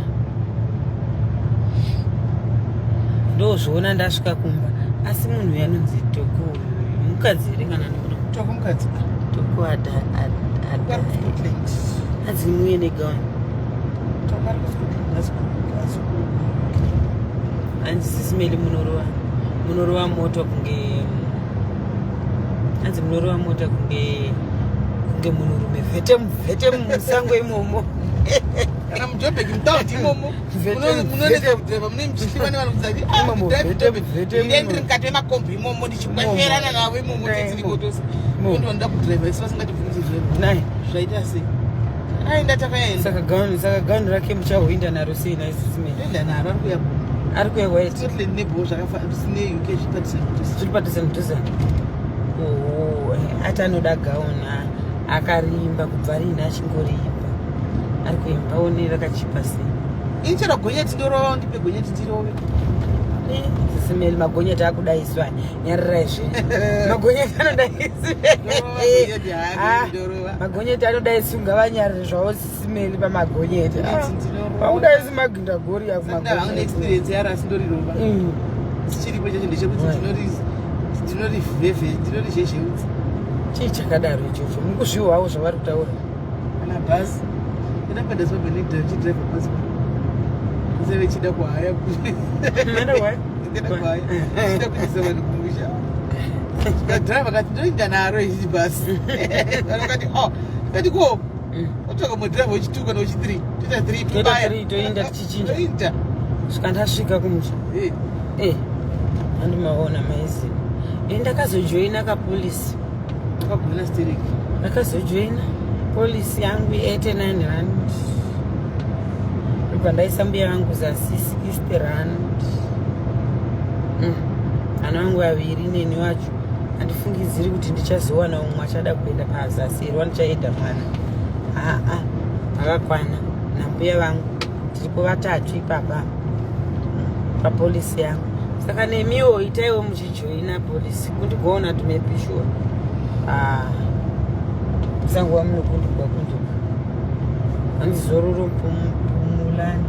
ndozviona ndasvika kumba. Asi munhu uyu anonzi Toko uyu mukadzi here kana ndikuno? Toko mukadzi. Toko Ari kuScotland. Adzi muye negauni. Toko ari kuScotland, asi Hanzi Sisi Melly munorova, munorova mota kunge, hanzi munorova mota kunge munhurume, vhete vhete musango imomo. Kana muJobek mutaundi imomo. Vhete, munonetsa kudhiraivha, mune muchihlima nevanhu kuzati Imomo, vhete, vhete imomo. ndiri mukati memakombi imomo ndichikwesherana navo imomo. Imomo. Tetsiriko tose. Imomo. Ndinoda kudhiraivha isi vasingatibvumidzi kudhiraivha. Nai. Zvaita sei? Aenda, takaenda. Saka gauni rake muchahoinda naro sei nai Sisi Melly? Toenda naro, ari kuya. Ari kuya kwaiti? Scotland nebo neUK zvipadhuze. Zviri padhuze nedhuze. Oho, ati anoda gauni akarimba kubva rini achingorimba, ari kuimba one rakachipa sei. Ini chero gonyeti ndorova, undipe gonyeti ndirove. Sisi Melly, magonyeti akudaiswa, nyarirai zvenyu, magonyeti anodaiswa. Ndorova gonyeti, haa, ndorova. Magonyeti anodaiswa, ngavanyarire zvavo Sisi Melly pamagonyeti. Gonyeti ndinorova. Pakudaisi magindagori. Ndahanga experience yaro, asi ndorirova. Chiripo chacho ndechekuti ndinorivhevhe, ndinorizhezheudza. Chii chakadaro ichocho? Mukuzviwawo zvavari kutaura? Kana bhazi ndinabhadhaswa benedachidhiraivha bhazi ase vechida kuhaya. Maenda kuhaya? Ndida kuhaya, chida kuendesa vanhu kumusha. Dhiraivha kati ndoenda naro ichi bhasi, vanokati o kati ko otsvaka mudhiraivha wechi2 kana wechi3, toita 3. Toita three, toenda tichichinja. Toenda. Svika ndasvika kumusha. Andimaona maizi e ndakazojoina kapolisi. Akagona stereki. Ndakazojoina polisi yangu 89 rand, ndobva ndaisa mbuya vangu zasi 60 rand. Ana vangu vaviri neni wacho, handifungidziri kuti ndichazowana umwe achada kuenda pazasi here wandichaenda mwana. Aa, vakakwana nambuya vangu, tiripo vatatu ipapa papolisi yangu. Saka nemiwo itaiwo muchijoina polisi kundigoona to maybe sure. Ah, musanguva munokundigwa kundigwa. Hanzi zororo pumulani.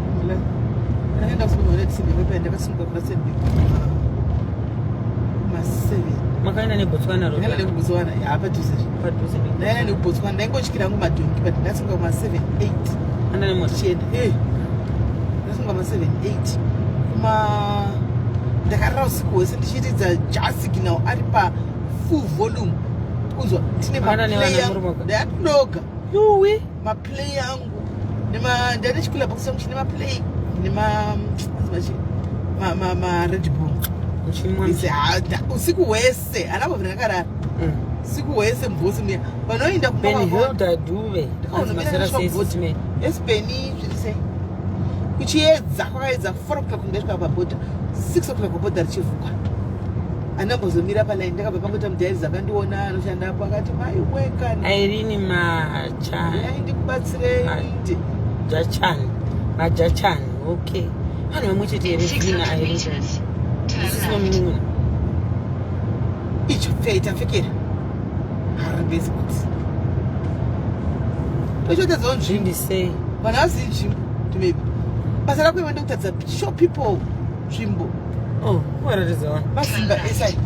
Ndakaenda kusupermarket, ndakasunga kuma 7, kuma 7. Makaenda neBotswana? Ndakaenda nekuBotswana, hapadhuze. Padhuze. Ndaenda nekuBotswana, ndaingotyira hangu madhongi, but ndasunga kuma 7, 8. Anda nemota? Tichienda, ndasunga kuma 7, 8 kuma, ndakarara usiku hwese ndichiridza Jah Signal ari pa full volume, kunzwa tine Makaenda nevana maplay. muri moga? Ndayatoga. Yuwi. Maplay angu, ndane chikula box changu chine maplay nema maRed Bull. Muchimwa? Ise, usiku hwese handambobvira ndakarara. Usiku hwese mubhosi muya vanoenda. Benhilda Duve. Esipeni zviri sei kuchiedza, kwakaedza 4 o'clock ndasvika pabhodha, 6 o'clock bhodha richivhugwa. Handambozomira palaini, ndakabva pangoita mudhairizi akandiona anoshandapo akati maiwekani. Irene Macha. Ndikubatsirei. Jachan. Majachani, okay. Vanhu vamwe chete here zina 600 meters. Turn Isisina left. munin'ina. Icho pfeita pfekera. Haribesi kuti. Tochotadzawo nzvimbo. Zvindi sei? Vanhu havazivi nzvimbo maybe. Basa rako iwe ndokutadza show people nzvimbo. Oh, kuvaratidza wani. Masimba esai.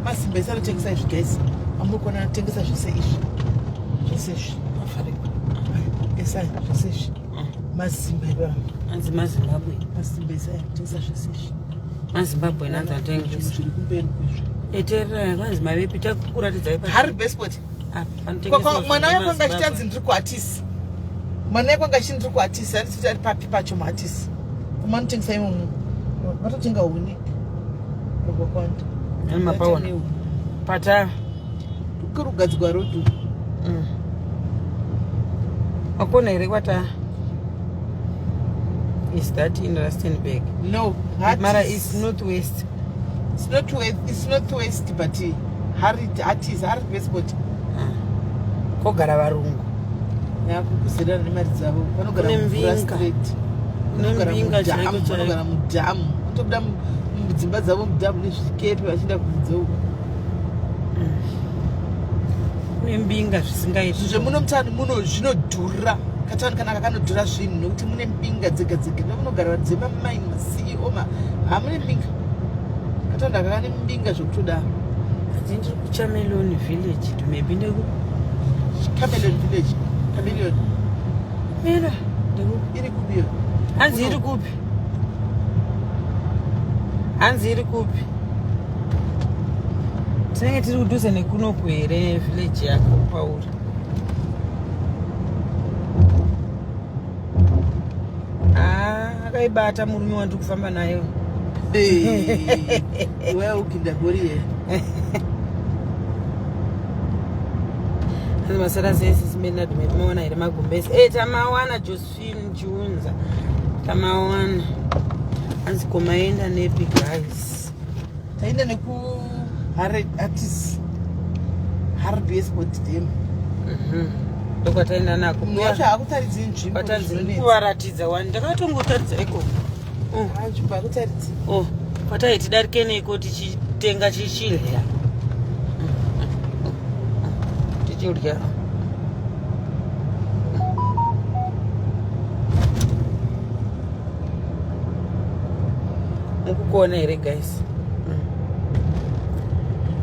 Masimba esai anotengesa izvi guys. Amuri kuona anotengesa zvese izvi. Zvese izvi. Esai zvese izvi. Masimba ebaba. Anzi maZimbabwe. Masimba esai anotengesa zvese izvi. MaZimbabwe nanzi atengesa. Zviri kumberi kwezvo. Eterera kwanzi mavepi takuratidzai pa. Haribesport. Apa panotengeswa Mwana zvinhu wako anga zveMaZimbabwe. achitanzi ndiri kuhatisi. Mwana wako anga achiti ndiri kuhatisi, handiti kuti ari papi pacho muhatisi. Kumanotengesa imomo. Vatotenga huni. Rwakawanda. Ani mapaona. Pata. Kuri kugadzirwa rodhi. Wakona here kwata? Is that in Rustenburg? No, Mara Hattis. is northwest. It's not west, it's not west but Hattis, Hartbeespoort. Kogara varungu. Yakukuzerana nemari dzavo. Vanogara Kune mumvura mbinga. straight. Kune Vanogara mbinga mudhamu, chaiko chaiko. vanogara mudhamu. Vanotobuda mudzimba dzavo mudhamu nezvikepe vachienda kunze uko. Kune mbinga zvisingaiti. Zvinhu zvemuno mutani muno zvinodhura. Katani kanaka kanodhura zvinhu nokuti mune mbinga dzega dzega. Ndomunogara dzemamaini, maCEO ma hamune mbinga. Katani aka kane mbinga zvekutodaro. Ati ndiri kuChameleon Village. Maybe ndeku. Chameleon Village. Chameleon. Mira, ndekupi? Iri kupi? Hanzi iri kupi? Hanzi iri kupi? Tinenge tiri kudhuze nekunoku here village yako pauri? Ah, akaibata murume wandiri kufamba naye. Iwewe ukinda gori here? Hanzi masara sei sisi Menadme mawana here magumbezi? Eh, tamawana Josephine Chiunza. Tamawana. Hanzi komaenda nepi guys? Taenda neku Hattis. Hartbeespoort Dam. Ndokwataenda nako. Munhu wacho haakutaridzi nzvimbo. Kwatanzi zvinonetsa. kuvaratidza wani ndakatongotaridza ikoko. Oh. Ah, nzvimbo hakutaridzi. Oh, kwatai tidarike neiko tichitenga chichidya. Tichidya. Mukukuona here guys?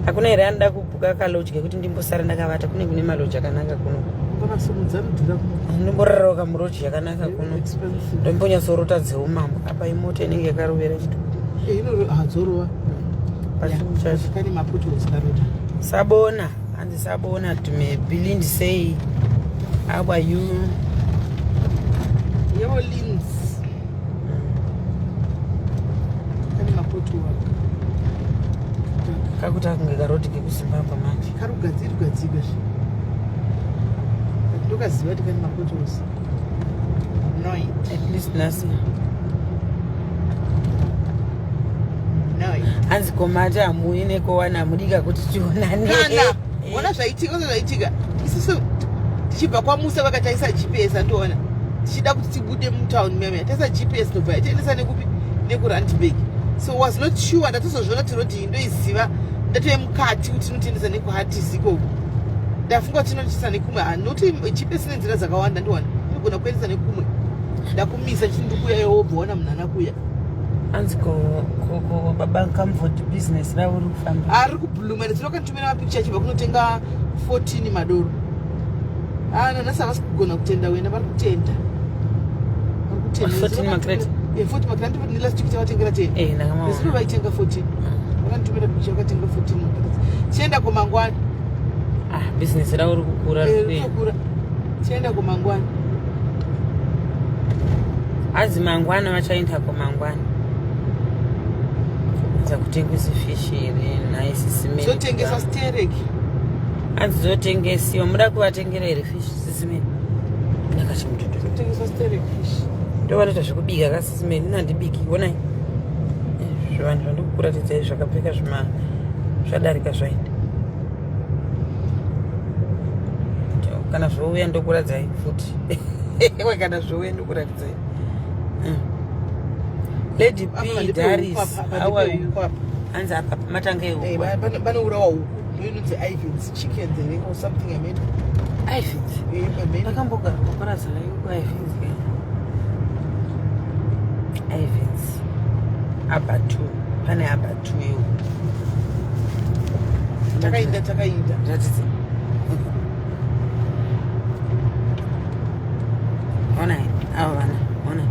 Hakuna here anoda kubhuka kalodge kekuti ndimbosara ndakavata kune kune malodge akanaka kuno. Ungamasumudza mudhura kuno. Ndimborarawo kamulodge yakanaka kuno. Expensive. Ndombonyatsorota dzeumambo. Apa imota inenge yakarovera chituku. Eh, hadzorova. Pachituku chacho. Kane mapotholes karota. Sabona, hanzi sabona to Bilindi say how are you? Yebo Lins. Kane mapothole. Kakuti akunge karodi kekuZimbabwe manje. Kari kugadzirwa gadzirwa zve. Ndokaziva kuti kane mapotholes. Noit. At least nasi. Noit. Hanzi komati hamuyi nekowana hamudika kuti tionane. Kana ona zvaitika, ona zvaitika. Isusu tichibva kwaMusa vakataisa GPS andiona. Tichida kuti tibude mutown meme. Taisa GPS ndobva yatiendesa nekupi nekuRandburg. So was not sure ndatozozviona kuti rodhi iyi ndoiziva ndatove mukati kuti inotiendesa nekuHattis ikoko. Ndafunga kuti inotiendesa nekumwe. Ah, nokuti GPS ine nzira dzakawanda ndiwana. Inogona kuendesa nekumwe. Ndakumisa chiti ndikuya iwe wobva waona munhu ana kuya. Hanzi ko baba Comfort business ravo riri kufamba. Ari kublooma ndinokanditumira mapicture achibva kunotenga 14 madoro. Ah, nanhasi havasi kugona kutenda wena vari kutenda. Vari kutenda. 14 macrate? Eh, 14 macrate ndine last week tavatengera 10. Eh, ndakamaona. Nezuro vaitenga 14. Vakanditumira picture vakatenga 14 macrate. Tienda kumangwana. Ah, business ravo riri kukura. Eh, riri kuenda. rinokura. Tienda kumangwana. Hanzi mangwana vachaenda kumangwana. Za kutengesa fish here nhai sisi Mary. Zotengesa stereki. Hanzi zotengesiwa muda kuvatengera here fish sisi Mary? Ndakati mutoto. Zotengesa stereki fish. Ndo vanoita zvekubika ka sisi Mary, ini handibiki onai. Zvivanhu zvandikukuratidzai zvakapfeka zvima zvadarika zvaenda. Kana zvouya ndokuradzai futi. Kana zvouya ndokuratidzai. Lady Apa P pandipe Daris, huku apa, how are pandipe you? huku apa. Hanzi apa matanga Eh, ehuku. panourawa huku ndoinonzi Ivins Chickens here or something, I mean. Ivins. Eh, I mean. Ndakambogara paparazi raiuku Ivins. Ivins. Abattoir. Pane abattoir yehuku. Takainda, takainda. Ratidze. Onai, avo vana, onai.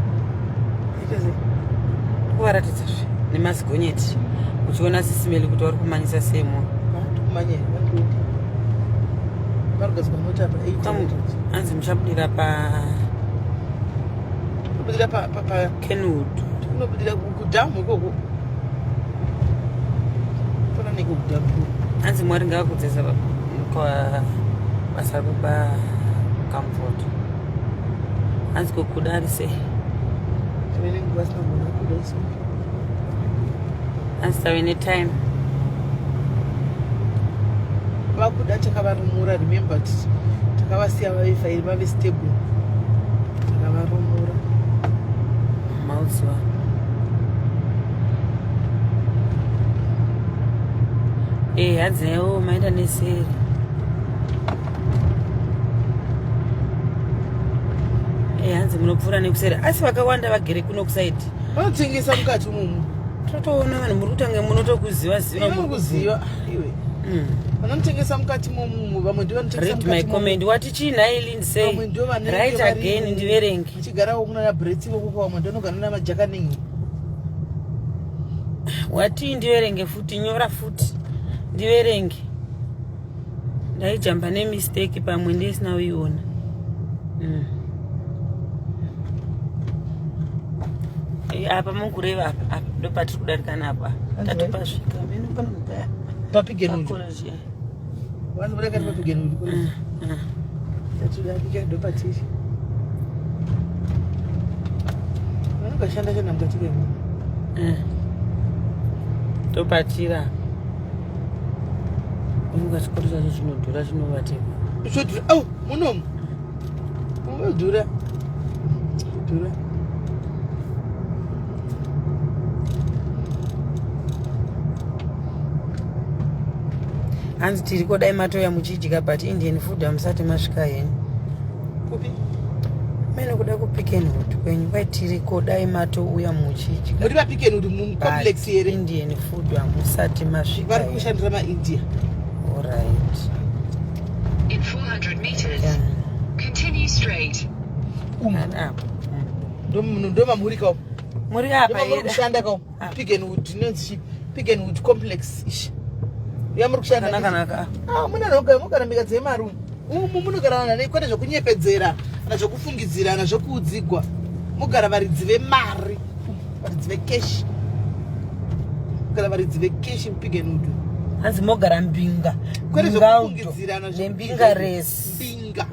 Ita sei? Kuvaratidza zve nemazigonyeti uchiona Sisi Melly kuti vari kumanyisa sei munhu. Kumanya here? Varikugadzirwa mota apa. Hanzi muchabudira pa Kubudira pa Kenwood. Kunobudira kudhamu ikoko. Fana nekudhamu. Hanzi Mwari ngavakudzesa kwa basa baba Comfort. Hanzi kukuda ari sei? Vanenge vasina munhu akuda so. Hanzi tave netime. Vakuda takavarumura, remember, takavasiya vave fine, vave stable, takavarumura. Mauziwa. Eh, hanzi naiwo maenda neseri. Eh, hanzi munopfuura nekuseri, asi vakawanda vagere kuno kuside. Vanotengesa mukati umomu. Totoona vanhu muri kutanga munotokuziva ziva. Iwe kuziva iwe. Vanotengesa mukati momumu, vamwe ndo vanotengesa Read my mukati momu. comment. Wati chii nhai Lindsay? Vamwe ndo vanenge Write again ndiverenge. Vachigarawo kuna Brits vokoko, vamwe ndo vanogara namajakaningi. Wati ndiverenge futi, nyora futi ndiverenge. Ndaijamba nemistake, pamwe ndisina kuiona. Eh, apa mukureva apa, apa ndo patiri kudarika napo apa. Tatopasvika mene pano. PaPigenwood. Pacollege. Vanhu kati paPigenwood. Tatodarika, ndo patiri. Vanongashanda shanda mukati memo. Topatira unga chikoro chacho chinodhura, chinovateka. Chodhura au munomu unodhura dhura. Hanzi tiriko, dai matoya muchidya, but Indian food hamusati masvika henyu. Kupi? Mene kuda kuPikenwood kwenyu, kwai tiriko, dai matouya muchidya. Muri paPikenwood mucomplex But here? Indian food hamusati masvika Vari henyu. kushandira maIndia. Alright. In 400 meters, continue straight. Umu Apa. Ndo mamuri kao. Muri apa Ndomamuri yeda. kushanda kao. Ah. Pigenwood inonzi Pigenwood complex ishi yamuri kushanda. Kanaka. Ah, muna mugara mbika dzemari umu. Umu munogara vanhu kwete zvekunyepedzera kana zvekufungidzira kana zvekuudzigwa. Mugara varidzi vemari, varidzi vecash, mugara varidzi vecash muPigenwood. Hanzi mogara mbinga. Kwete Mbingauto. zvekufungidzirana. Nembinga resi. Mbinga.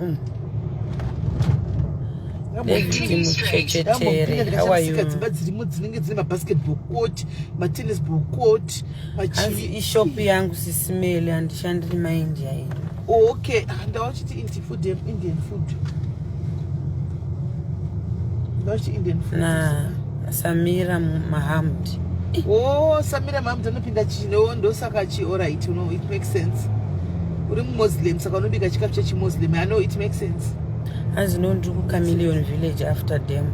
David Muchechetere, how are you? Dzimba dzirimo dzinenge dzine mabasketball court, matennis ball court. Hanzi ishopu yangu Sisi Melly, handishandiri maIndia ini. Okay. Ah, ndawachiti indian food, Indian food, ndawachiti Indian food. Na Samira Mahamd. Oh, Samira Mahamd anopinda chino, ndosaka chi alright, it makes sense. Uri muMuslim, saka unobika chikafu chechiMuslim. I know, it makes sense. Hanzi no, ndiri kuCameleon Village after dam.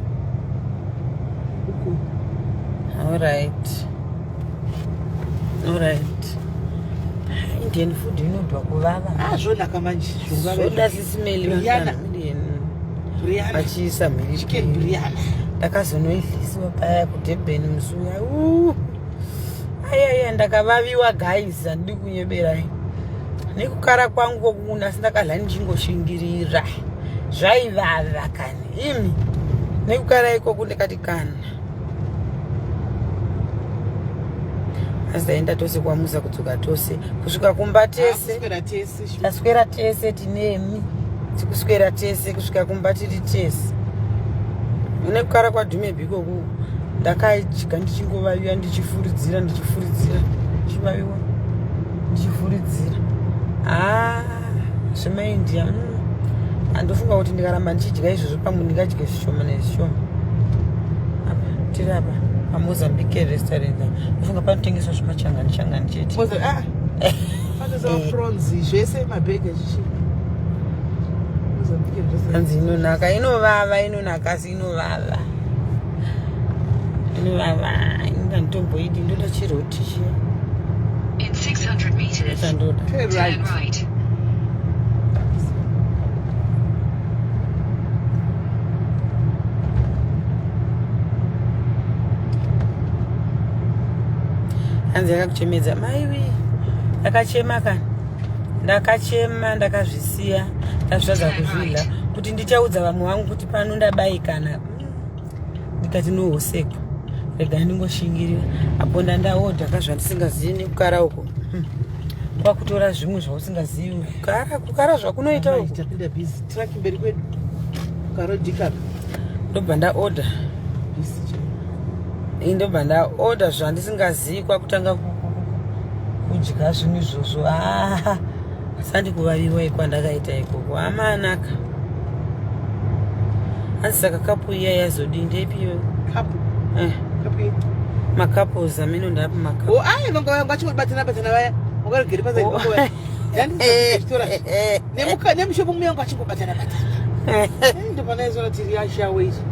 Uko. Alright, Indian food inodwa kuvava. Ah, zvonaka manje. Zvoda Sisi Melly. Biryani. Biryani. Vachiisa Chicken mhiripiri. biryani. Ndakazonoidlisiwa paya kuDurban musi uya. Ayaya, ndakavaviwa guys, handidi kunyeberai nekukara kwangu kokuna, asi ndakadya ndichingoshingirira. Zvaivava kani imi, nekukara ikoko ndikati kana asi taenda tose kwamusa, kudzoka tose, kusvika kumba tese. Kuswera tese. Taswera tese, tinemi tikuswera tese kusvika kumba tiri tese. Nekukara kwaDhumebhi ikoku, ndakadya ndichingovaviwa, ndichifuridzira, ndichifuridzira, ndichivaviwa, ndichifuridzira. Ha, zvemaIndia, handofunga kuti ndikaramba ndichidya izvozvo, pamwe ndingadye zvishoma nezvishoma. Patiri apa paMozambique restaurant ufunga panotengeswa zvimachangani changani chete. Ah. Panotengeswa prawns zvese mabhega chichi. Mozambique restaurant. Hanzi inonaka inovava inonaka asi inovava. Inovava inga nditomboidi ndoda chiroti chiya. In 600 meters, Chandoda. Turn turn right. right. Hanzi yakakuchemedza maiwi ndakachema kani ndakachema ndakazvisiya ndazvitadza kuzvidya kuti ndichaudza vamwe vangu kuti pano ndabayikana ndikati nohosekwa rega ndingoshingirira apo ndandaodha ka zvandisingazivi nekukara uko hmm. kwakutora zvimwe zvausingazivi kukara kukara zvakunoita uko Tapinda busy. Truck mberi kwedu. Karodhikaka. ndobva ndaodha Busy. Ndobva ndaodha zvandisingazivi kwakutanga kudya zvinhu izvozvo ah, sandi kuvaviwa ikwandakaita ikoko amanaka hanzi saka kapu iya yazodii ndeipiyo Kapu. eh, Kapu iyi. macouples ameno ndapi makapu Oh, ai vanga vachingobatana batana vaya. Vakarigere paside Oh. pako vaya. Ndandikutora. Nemuka nemushopo muya vanga vachingobatana batana. Ndopana izona tiri yashawe izvi.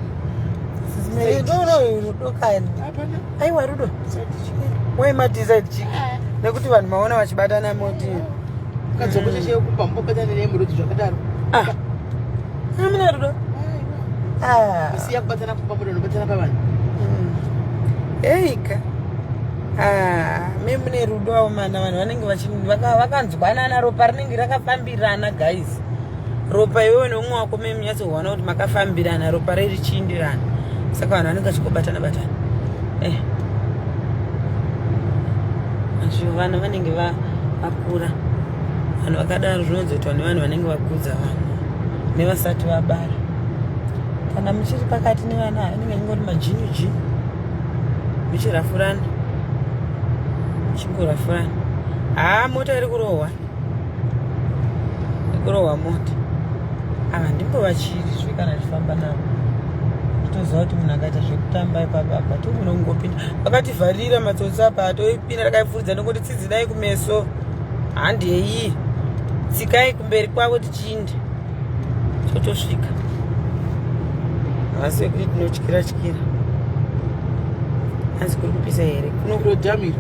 Rudo kani Hapana. aiwa rudo Side chick. waimadecide chiki nekuti vanhu maona vachibatana moti Kadzoko cheshe kumba mubatana nemurodi zvakadaro. ah amuna rudo ah Siya kubatana kumba mudo nobatana pavanhu. Eika ah me mune rudo avo mana vanhu vanenge vakanzwanana ropa rinenge rakafambirana guys ropa iwewe neumwe wako me munyatsoona kuti makafambirana ropa rei richiindirana saka vanhu vanenge vachingobatana batana eh azvo vana vanenge vakura vanhu vakadaro zvinozoitwa nevanhu vanenge vakudza vanhu nevasati vabara kana muchiri pakati nevana anenge achingoti majinyu jinyu muchirafurana muchingorafurana haa mota iri kurohwa iri kurohwa mota ava ndimbovachiri kana ndichifamba navo toziva kuti munhu akaita zvekutamba ipapa apa togona kungopinda vakativharira matsotsi apa atoipinda takaipfuridza nekuti tsidzidai kumeso handei tsikai kumberi kwavo tichiinde totosvika havasi vekuti tinotyira tyira hanzi kuri kupisa here kuno Rodhamiro.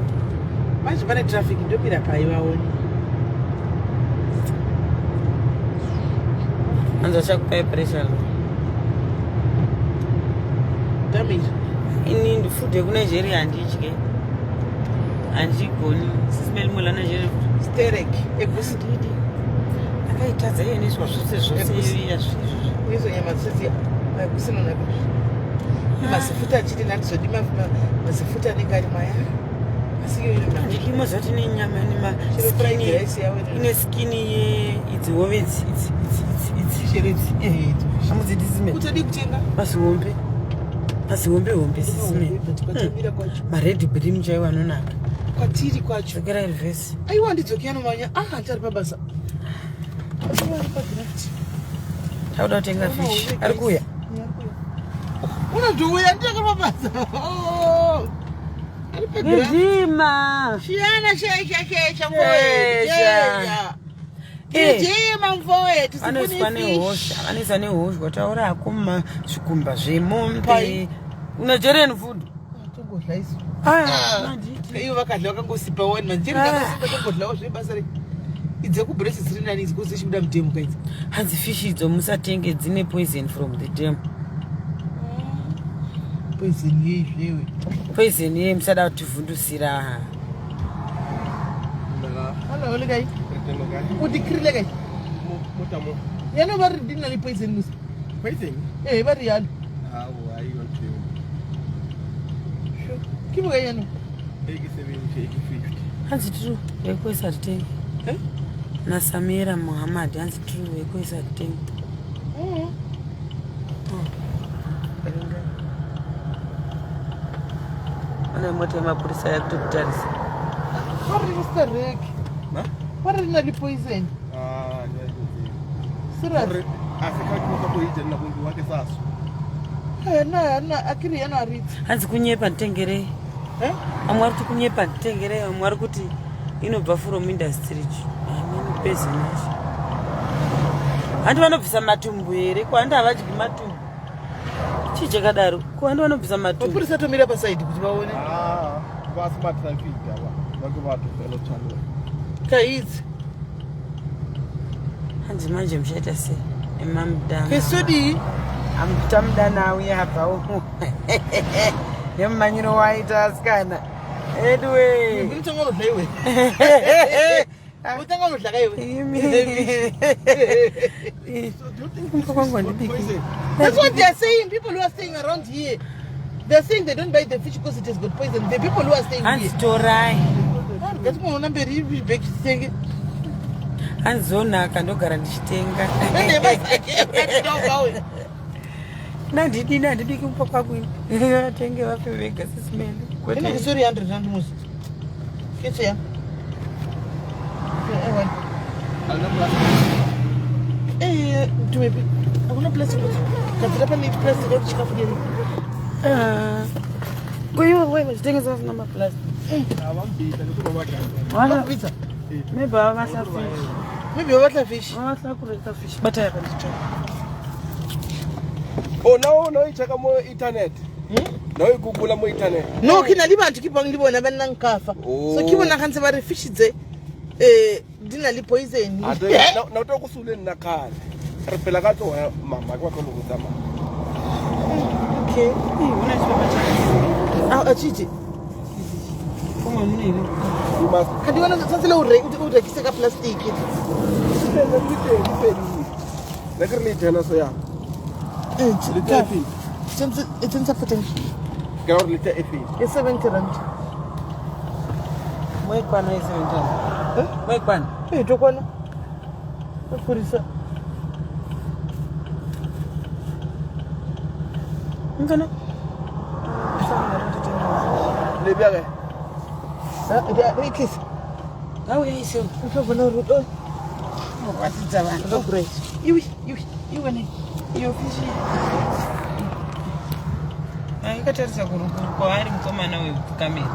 Manje pane traffic ndomira pai vaone. hanzi vachakupai pressure lo Dhamiro. ini food yekunigeria handidye handigoni sisimelimola nigeria Sterek. Egusi. handidi akaitadza iye inoiswa zvose zvose iya zvizvi Izo nyama dzese egusi nonaka. Mazifuta achiti ndandizodi mazifuta anenge ari maya. Asi iyo inonaka. handidi mozoti nenyama Chero fried rice yawo ine skini yeidzi hove idzi idzi idzi idzi Chero idzi. Eh, idzi. amudzidi sime Kutodi kutenga. mazihombe mazihombe hombe sisime But kwatamira kwacho. mared brim chaiwo anonaka Kwatiri kwacho. dzokerai reverse Aiwa ndidzoke anomanya. Ah, handari pabasa. Aiwa ari pagraft. takuda kutenga fish ari kuuya Unondouya nditanga pabasa. Oh. Ari pagraft. Gijima Shiyana shesha shesha Shesha. mfowethu. Eh. Gijima mfowethu. vanoiswa nehosha vanoiswa nehosha taura hako zvikumba zvemombe Pai. nigerian food Tongodla isu. Ah, handidi. Ivo vakadla vakangosipa wani manje Ah. vakasipa tongodlawo zvebasa re. Idzi dzekubresi dziri nani idzi kuzi chibuda mudhemu kaidzi. Hanzi fish idzo musatenge dzine poison from the dam. Poison yei zvewe. Poison yei musada kutivhundusira. Hello, le kae? O di kry-ile kae? Yana ba re di na le poison mos. Poison? Ee, ba rialo. Aowa, ha eyo ntho eo. Sure. Ke bokae jaanong? E ke 70, e ke 50. Hanzi true yekuisa titenge. Eh? NaSamira Muhammad hanzi true yekuisa titenge. Pane mota yemapurisa yakutokutarisa. Ba re re sa reke. Ma? Ba re na le poison. Ah, nna ke tsebe. Serious? Gore a se ka ke go e ja nna go wa ke sa swa. Akiri yanoaridza. Hanzi kunyepa nditengerei. Eh? Vamwe vari kuti kunyepa nditengerei, vamwe vari kuti inobva from industry. Amene poison yacho. Handi vanobvisa matumbu here? Ko handi havadyi matumbu? Chii chakadaro? Ko handi vanobvisa matumbu? Mapurisa atomira pasaidi kuti vaone. Ah, ba se ba traffic aba. Ba ke batho fela tshwanelo. Kaidzi. Hanzi manje muchaita sei? Emamudana. Kesodii? Amutamudana auya abvawo. Nemumanyiro waita asikana. Anyway. Unotanga unodla iwe. Utanga unodla ka iwe. Imi. So do you think Kumba kwangu handibiki. poison? That's what they are saying. People who are staying around here, they're saying they don't buy the fish because it has got poison. The people who are staying Hanzi here. torai. Ngatimuona mberi bheki titenge. Hanzi zonaka ndogara ndichitenga. Nende Nandidini handibiki kumba kwangu ini. Vatenge vafe vega sisimene. Ine kisori 100 rand musi. Ketso ya. Alina plastic. Eh, tumepi. Hakuna plastic. Kadzira pane plastic yekuti chikafu deri. Kuiwe wewe vachitengesa vasina maplastic. Abambita ke ba batla. Bakubitsa. Maybe vavatla fish. Maybe vabatla fish. Vavatla kureka fish. Bata yakanditora. Oh, now no e checka mo internet. No e google mo internet. No, ke na le batho ke bang le bona ba nnang kafa. Oh. So ke bona gantse ba re fish tse eh di na le poison. A te na o go sule nna kgale. Re phela ka tsoa mama ke batlo go tsamaya. Okay. Una chipepa chakasiyana. Ah, achiti. Kumwe mune here? You must Kanti wena tshwanetse le o re o rekise ka plastic. le teng di fedile. Le ke re le tena so ya. Eh, Le teng efe? Tshwanetse e tsentsa poteng. Ke ra gore le teng efe? E 70 rand. Moikwana e 70. Eh? Moikwana. Eh, to kwana. O furisa. Ngana. Le bja ge. Ah, re e tlisa. Ngauya ise. O tlo bona hore o Ratidza vanhu. tlo great. Iwi, iwi, iwe ne. Iyo fish. Ikatarisa kwaari mukomana wekamera.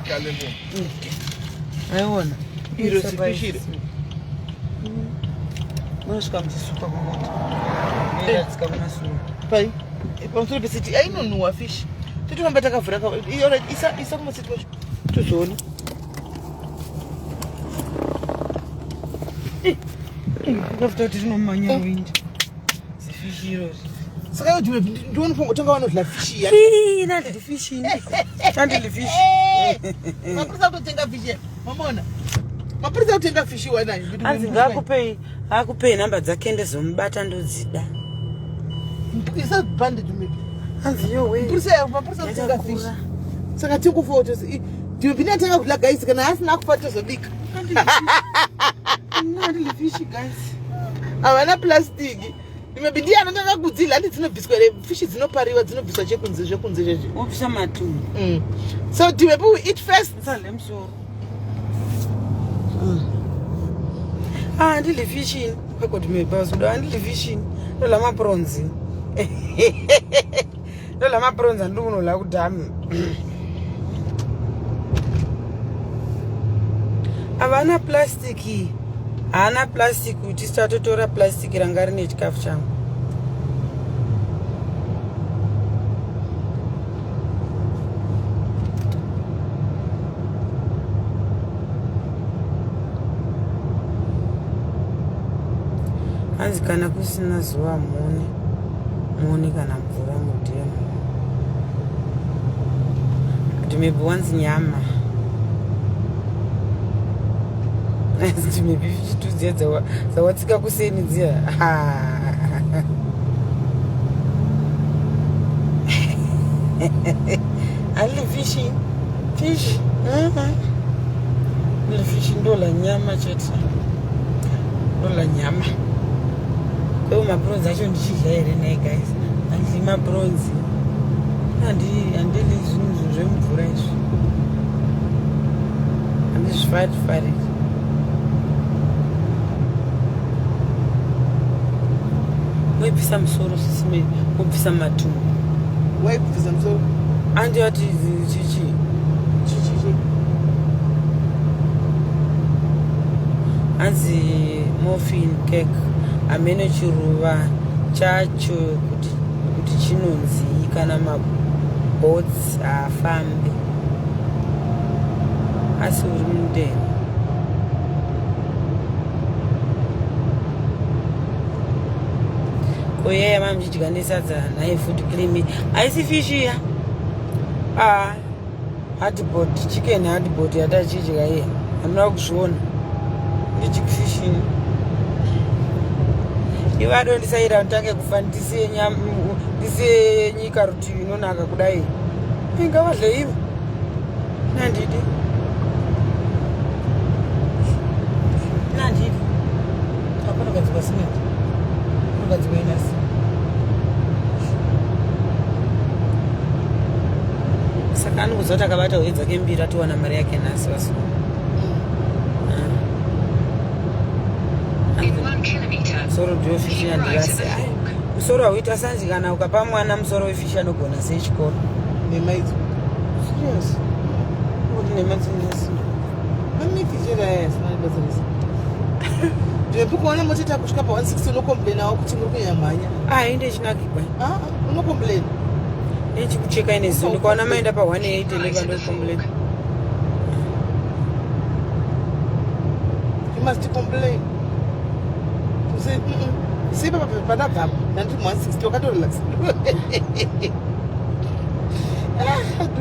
Ka leboha. Aiona. Iro zifish iri. Munosvika muchisuka kumota. Munoratsika mumasure. Pai. Pamusoro pesiti ainonhuwa fish. Totofamba takavhura ka. Alright, isa isa kumasiti kwacho. Tozoona. Ndikafuta kuti rinomanya windi. Zifishi irori. Saka iwe ndiwe ndiwe utanga vanodla fish iya. Ii, nandili fish ini. Nandili fish. Mapurisa kutotenga fish iya. Mamona. Mapurisa kutenga fish wanayo. Hanzi ngaakupei akupei namba dzake ndezomubata ndodzida. Isa bandage maybe. Hanzi yowe. Mapurisa mapurisa kutenga fish. Yakakura. Saka tikufa tose. Ndiwe pina tenga kudla guys kana asina kufa tozobika. Nandili fish guys. Havana plastic. Maybe ndiye anotanga kudzidla handi dzinobviswa here fish dzinopariwa dzinobviswa chekunze zvekunze zvezvi. Wobvisa matumbu. So do we eat first? Usadle musoro. Ah, handili fish ini. Pakoti mebazuda handili fish ini. Ndola mapronzi. Ndola mapronzi andiri kunola kudhamu. Havana plastic. Haana plastic kuti tatotora plastic ranga rine chikafu changu. Hanzi kana kusina zuva muone muone kana mvura mudhemu. Kuti maybe wanzi nyama. Hanzi maybe fish dziya dzawatsika kuseni dziya. Handili fish. Fish. Ndili fish ndola nyama chete. Ndola nyama. Kwewo mapronzi acho ndichidya here nhai guys? Handidyi mapronzi. Handidi zvinhu zvemumvura izvi. Handizvifari fari. Bvisa musoro sisime, wobvisa matumbu. Wai kubvisa musoro? Andi ati chichi. Chichichi. Hanzi muffin cake, hamene chiruva chacho kuti chinonzii kana maboats haafambi asi uri mudeni. Koyaya mamuchidya nesadza nhai? Food creamy haisi fish iya? Ah, hardboard chicken, hardboard yatachidya iye, hamuna kuzviona? Ndichikfishini ivadondisaira nditange kufa, ndisiye ndisiye nyika rutivi inonaka kudai, ingavadle ivo. Nandidi, nandidi. Apanogadzikwa cement, panogadzikwa inasi. Saka anokuziva kuti akabata huye dzake mbiri, atowana mari yake nhasi vasu. In 1 kilometer, Musoro ndewefishi. keep right at Yandirasi the fork. musoro hauita sanzi. Kana ukapa mwana musoro wefishi anogona sei chikoro? Nemaidzo. Serious, kuti nematsinesi. Mamitichera aya asina basa rese. Ndinopi kuona moteta kusvika pa160, unocomplainawo kuti muri kunyamhanya. Ainde chinakigwa. Ah, unocomplain. Nechikucheka ine zivo, ndikaona maenda pa180 Keep right at the ndikandocomplain. fork. You must complain. Say, sei panabva nandiri mu160 wakatorelax.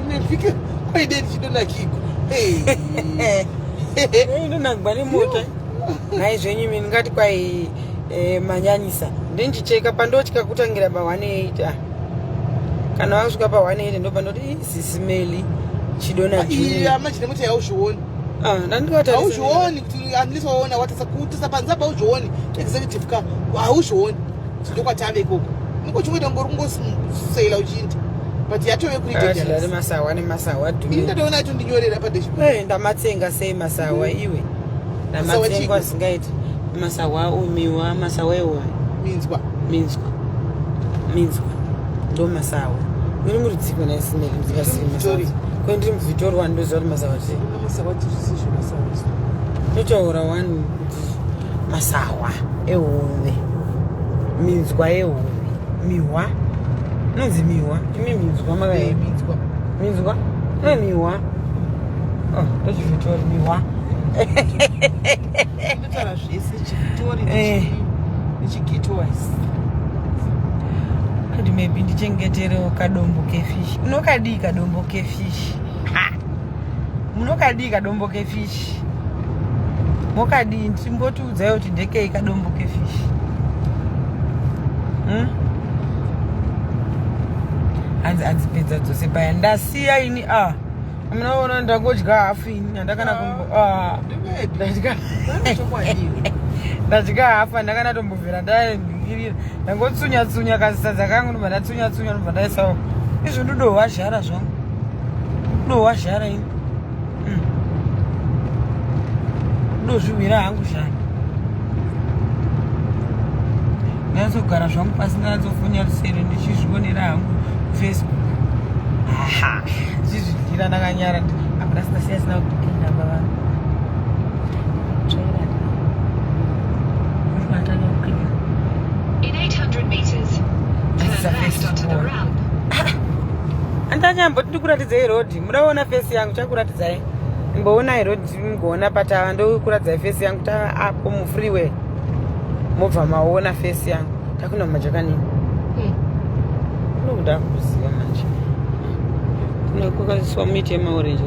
Ndinefike kwaide ndichidonakiko. Inonakigwa nemota. Nhai zvenyu imi, ndingati kwai manyanyisa. Ndindicheka pandotya kutangira pa180. Ah, kana wasvika pa180 ndopandoti sisimeli chidona. Amachine mota yauzvioni. Ndandikatarisa. Hauzvioni kuti unless waona watasa kutasa panze apa, hauzvioni. Executive car hauzvioni kuti ndokwatave ikoko. Unenge uchingoita ngori kungoseila uchiinda, but yatove kuri Akati dangerous. masawa nemasawa. Ini Dhumi. ndatoona atondinyorera padashboard. Ndamatsenga sei masawa iwe? Masawa Ndamatsenga chiko? asingaiti masawa umiwa, masawa iwa. Minzwa. Minzwa, minzwa ndo masawa. Uri murudziko naisimeli mudzikasiri masawa? Muvitori. Kwe ndiri muvitori wani, ndoziva kuti masawa chii. Masawa tisizvo masawa. Totaura wani kuti masawa ehove, minzwa yehove, mihwa, inonzi mihwa imi, minzwa makaii. Minzwa. Minzwa ne mihwa. Oh, ndochivitori mihwa. Inotaura zvese chivitori nechigetowas. Kuti maybe ndichengeterewo kadombo kefishi. Unokadii kadombo kefishi? Ha! Munokadii kadombo kefishi? Mokadii? Ndimbotiudzai kuti ndekei kadombo kefishi? Hanzi adzipedza dzose paya, ndasiya ini. A, munoona ndangodya hafu ini, handakana kumbo. Ah, Chokwadi. ndadya hafu, handakana tombobvira ndandingirira. Ndangotsunya tsunya kasadza kangu, ndobva ndatsunya tsunya, ndobva ndaisawo izvo. Ndodohwa zhara zvangu, ndohwa zhara ini. Ndozvihwira hangu zhara. Ndanyatsogara zvangu pasi, ndanatsofunya rusero, ndichizvionera hangu Facebook. Aha, ndichizvidyira ndakanyara. Apa ndasina siya sina kudhina baba. Tsvaira. Matanga kuclean. In 800 meters, This is turn a left onto the festival. ramp. Andanyamboti ndikuratidzai road, mudaona face yangu, chakuratidzai. Imboonai road, mugoona patava. Ndokuratidzai face yangu. Tava apo mufreeway, mobva maona face yangu. Takuna mumajakanini kunokuda kuziva manje kwakaiswa miti yemaorenji.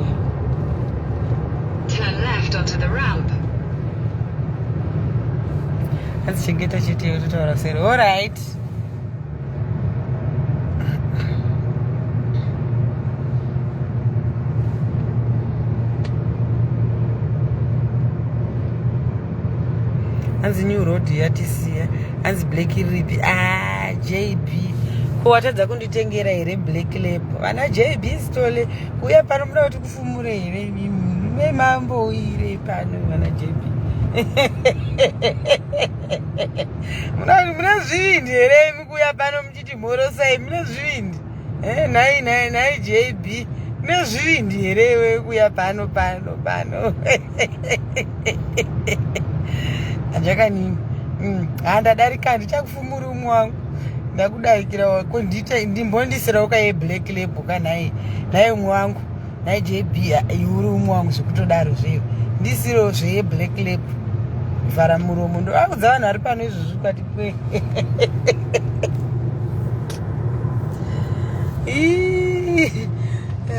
Turn left onto the ramp. Adzichengeta chete, totaura seri. Alright, hanzi new road yatisiya. Hanzi black iripi? Ah, JB, ko watadza kunditengera here black label? Vana JB stole kuuya pano, muda kuti kufumure here? Memamboire pano vana JB. Mune zvivindi here imi kuuya pano muchiti mhorosai? Mune zvivindi eh, nhai nhai nhai JB, mune zvivindi here iwe kuuya pano pano pano? Hanjakanini handadarika, handichakufumuri umwe wangu, ndakudarikira wako. Ndimbondisirawo kaye black label ka nhai nhai umwe wangu, nhai JB, iuri umwe wangu zvekutodaro zveyo, ndisirewo zveye black label vhara muromo. Ndovaudza vanhu vari pano izvozvi kwati kwe.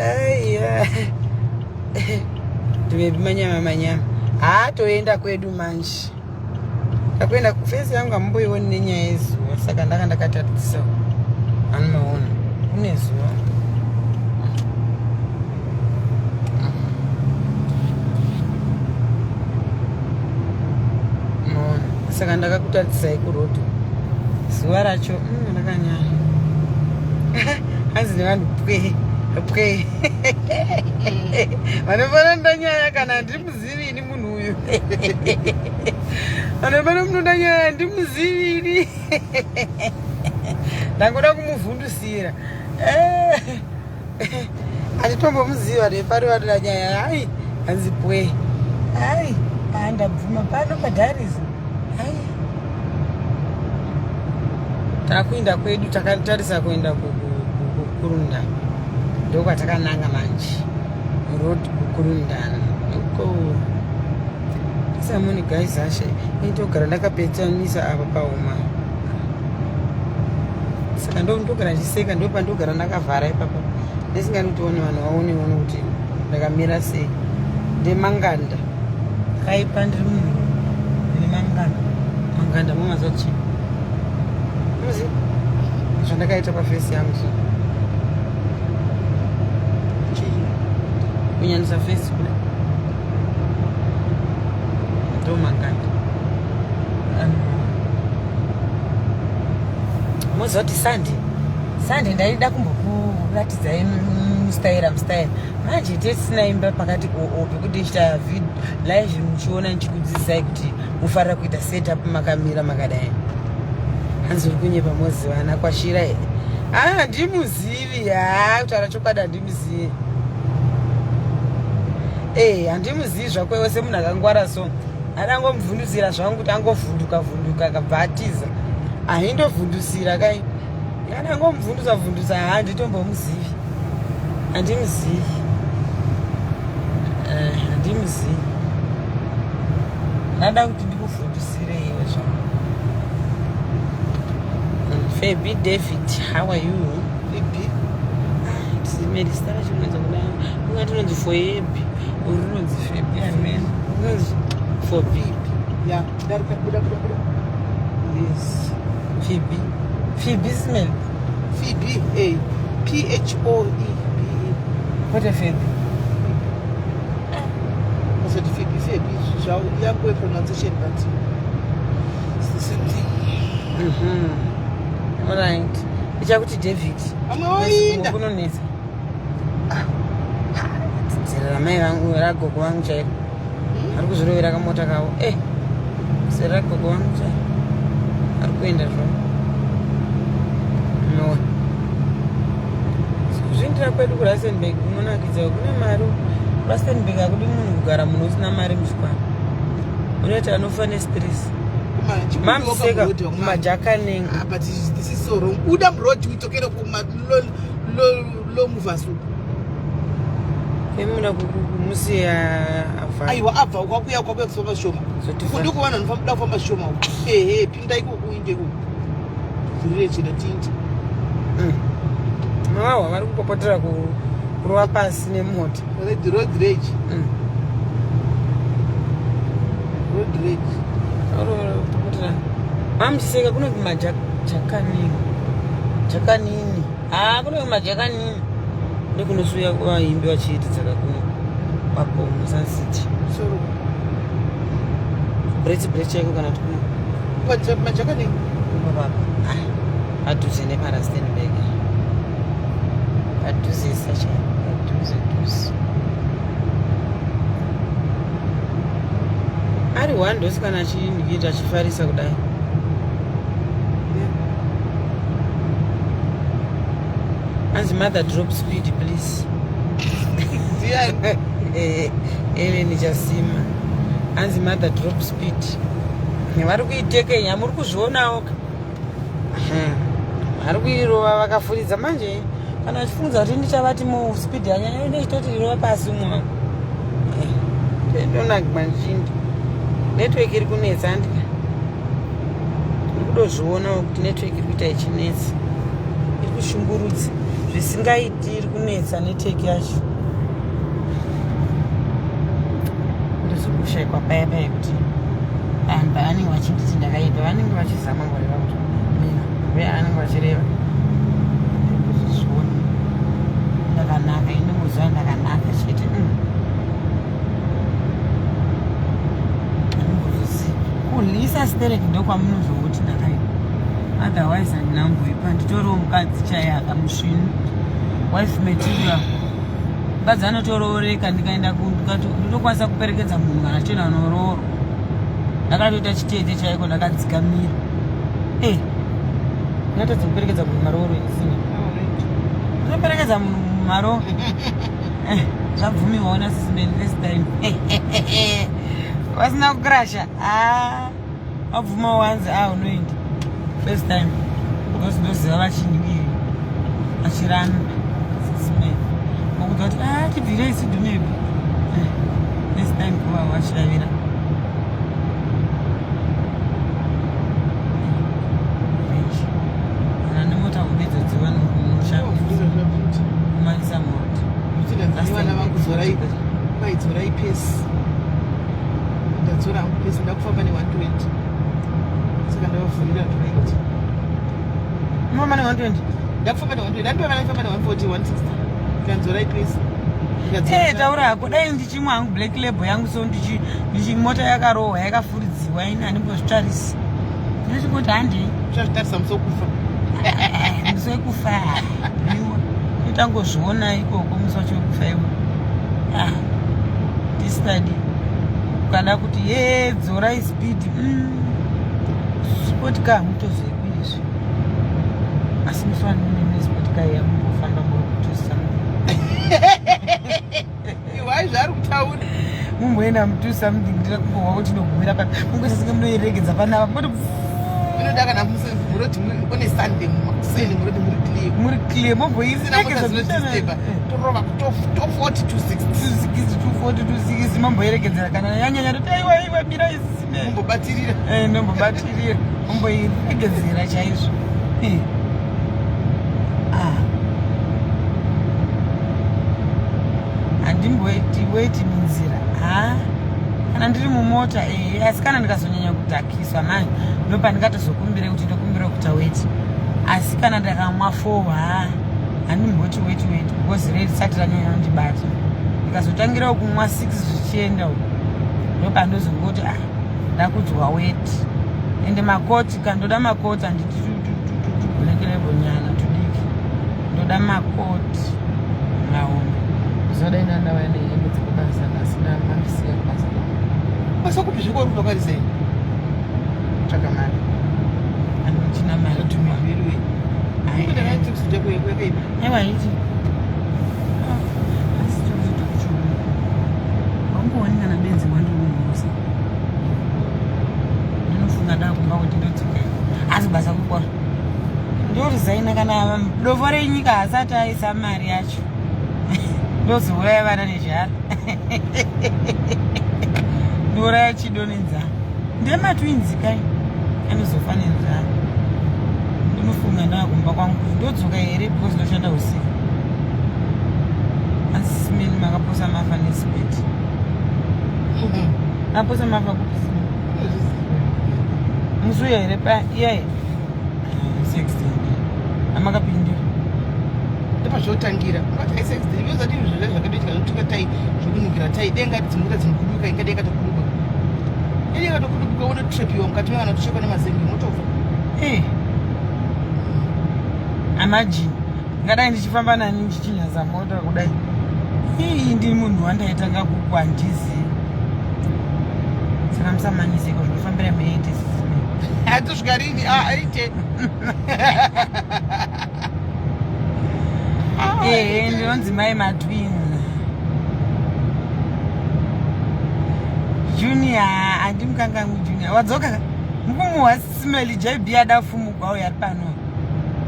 Aiya, ndivepi manyama manyama. Haa, toenda kwedu manje, takuenda kufesi yangu. Hamumboioni nenyaya yezuva, saka ndanga ndakatarisa anomaona kune zuva. Maona, saka ndakakutarisai kurodhi zuva racho rakanyanya. Hanzi nevanhu pwe pwe vanofana ndanyaya kana handimuzivi ini munhu uyu. Vanofana munoda nyaya, handimuzivi ini, ndangoda kumuvhundusira. Handitombomuziva nepari vanoda nyaya. Hai, hanzi pwe. Hai, ndabvuma pano padharisi. Hai, takuenda kwedu, takatarisa kuenda kukurunda, ndokwatakananga manje, road kukurundana uko. Samoni guys, ashe inotogara ndakapetsanisa apa pauma, saka ndogara ndichiseka, ndopandogara ndakavhara ipapa, ndisingadi kuti one vanhu vaoneone kuti ndakamira sei. Ndemanganda kaipa, ndiri munhu ndine manganda manganda. Mumaziva chii? Muziva zvandakaita pafesi yangu? So kunyanisa fesi kudai, ndo manganda. Moziva kuti Sunday, Sunday ndaida kumbokuratidzai mustaira mustaira. Manje tesina imba pakati oo pekuti ichita live muchiona ndichikudzidzisai kuti mufarira kuita setup makamira makadai. Hanzi uri kunyepa, mozivana kwashira. Ah, handimuzivi. Ha, kutaura chokwadi handimuzivi. E, handimuzivi zvakwewe semunhu akangwara, so adangomuvhundusira zvangu kuti angovhunduka vhunduka akabva atiza. Ahindovhundusira kai, adangomuvhundusa vhundusa. Ha, handitombomuzivi, handimuzivi, handimuzivi. Ndada kuti ndikuvhundusire iwe zvangu. Febi David, how are you? Febi. Medisitara chinonzi kuda ungati unonzi Foebi, uri unonzi Febi, amen, unonzi Fobi. Ya, darika, buda buda buda. Yes. Phoebe, Phoebe Smell. Phoebe, A P H O E B E. Kwete Phoebe. Pasati Phoebe, Phoebe zvao yangu pronunciation, but it's the same thing. Alright, ichakuti David. Amwe oinda. Kunonetsa zera ramai vangu, ragogo vangu chaiko, ari kuzvirovera kamota kavo. E, zera ragogo vangu chaiko, ari kuenda zvo. No, kuzvindira kwedu kuRustenburg kunonakidza, kune mari. Rustenburg hakudi munhu kugara munhu usina mari muchikwama, unoita anofa nestress. Mamuseka kumajakanenga. Ah, but this is so wrong. Buda muroad udzokere kuma low movers uku. Emuda kumusiya abva. Aiwa, abva kwakuya kwakuya kufamba shoma. Zotifa. Kundi kuvanhu vanofamba kufamba shoma uku. Ehe, pinda ikoko, uinde ikoko, vhurire chena tindi. Mawahwa vari kupopotera kurova pasi nemota. Red road rage. Road rage. Kupopotera mamuseka kuno kumajakanini, jakanini. Ha, kuno kumajakanini ndikunosuya vaimbi vachiitidzaka kuno pagomo Sun City. Soro. Breti breti chaiko kana kuti kuno. Majakanini. Papa padhuze nepaRustenburg, padhuzesa chaipo, padhuze dhuze. Ari one ndosi kana achindiita achifarisa kudai. Hanzi mother drop speed please. Ndiani? Ellen Chasima. Hanzi mother drop speed. Vari kuitekenya muri kuzvionawo ka. Vari kuirova vakafuridza manje kana achifunza kuti ndichavati mu speed yanyanya ndechitoti irova pasi umwe. Ndonagma ndichindi. Network iri kunetsa handika. Ndiri kudozvionawo kuti network iri kuita ichinetsa. Iri kushungurudza zvisingaiti iri kunetsa network yacho. Ndozokushaikwa paya paya kuti vanhu pavanenge vachinditi ndakaipa vanenge vachizama kureva kuti mina uye vanenge vachireva ndozozviona ndakanaka inongoziva ndakanaka chete. Kulisa sterek ndokwamunozongoti ndakaipa, otherwise handina kumboipa. Nditoriwo mukadzi chaiye akamusvinu, wife material, mukadzi anotorooreka. Ndikaenda ndotokwanisa kuperekedza munhu kana chienda noroorwa. Ndakatoita chitete chaiko, ndakadzikamira. E, ndinotadza kuperekedza munhu marooro isina ndinoperekedza munhu mumaro. Zvabvumiwawo naSisi Meli first time vasina kukrasha. Vabvumawo, wanzi a unoenda first time because ndoziva vachiningiri vachiramba. Sisi Meli vokuti vati a tibvirei sidhumepi first time kuva vachidavira. Kana nemota hombe idzodzo vanokushandisa kumanisa mota. Vana vangu dzorai, kwaidzorai pace. Ndadzora hangu pace, ndakufamba ne120, saka ndavavhurira 20. Unofamba ne120? Ndakufamba ne120, ndandova ndafamba ne140, 160, ndikanzorai pace. Taura hako. Dai ndichimwa hangu Black Label yangu, so ndichi mota yakarohwa, yakafuridziwa, ini handimbozvitarisi, ndinochingoti handei. Uchazvitarisa musi wekufa. Musi wekufa iwe totangozviona ikoko musi wacho wekufa iwe. Ah, tisitadi ukada kuti ye dzorai speed, sport car mutozoikwi izvi, asi musi wanine sport car yamumbofamba muri kutusa. Iwai zvaari kutaura. Mumboenda mutu something, ndira kumbohwa kuti inogumira papi, mungoita senge munoiregedza panapa moti. Inoda kana muroti one Sunday mumakuseni, muroti muri clear. Muri clear. Isina mota Momboiregedza. dzinodisturba, torova 240, 260. 260, 240, 260, mamboiregedzera. Kana yanyanya toti aiwa, iwa, mira isisime. Mumbobatirira. Ndombobatirira, momboiregedzera chaizvo. Ah. Handimboiti weti munzira ha kana ndiri mumota ehe, asi kana ndikazonyanya kudhakiswa manje ndopandingatozokumbire kuti ndokumbira kuita weti. Asi kana ndakamwa four, ha, handimboti weti weti because rei risati ranyanya kundibata. Ndikazotangirawo kumwa six zvichienda uko ndopandozongoti ah, ndakudzwa weti. Ende makoti kandoda makoti, handiti Black Label nyana tudiki, ndoda makoti mahombe. Zodai ndandauya nehembe dzekubasa nhasi, ndamandisiya kubasa. Basa kupi zviko rinokarisei? Tsvaga mari. Andichina mari. Dhumivirwe. Aiwa, iti asi tokuchiona haumbooni kana benzi wandirimunosa. Ndinofunga ndakumba kuti ndodzoka, asi basa kukora ndorizaina kana dofo renyika hasati aisa mari yacho, ndozouraya vana nezhara, ndouraya chido nenzara. Ndematwinzi kai anozofa nenzara. Ndinofunga ndakumba kwangu kuti ndodzoka here because ndoshanda usiku. Asi simeni makaposa mafa nespeed, maposa mafa kupi musi uyo here pa iyaye 16 amakapindira? Ndopazvotangira ungati zvinhu zvakatoitika zvotuka tai zvokunukira tai denga dzimota dzinokuduka, ingadai yakatokuduka, ine yakatokuduka, unotrapiwa mukati mevana tochekwa nemazenge, unotofa. Imagine ngadai ndichifamba nani ndichinyaza mota kudai. Ii, ndi munhu wandaitanga kukwandizi. Saka Saka musamanyiseko zvinofambira meite. Hatosvika rini? Ah, aite. Ehe, ndinonzi mai matwin. Junior, handimukanganwi Junior. Wadzoka ka? Mukumuhwa Simeli JB ada fumugwa uyu ari pano.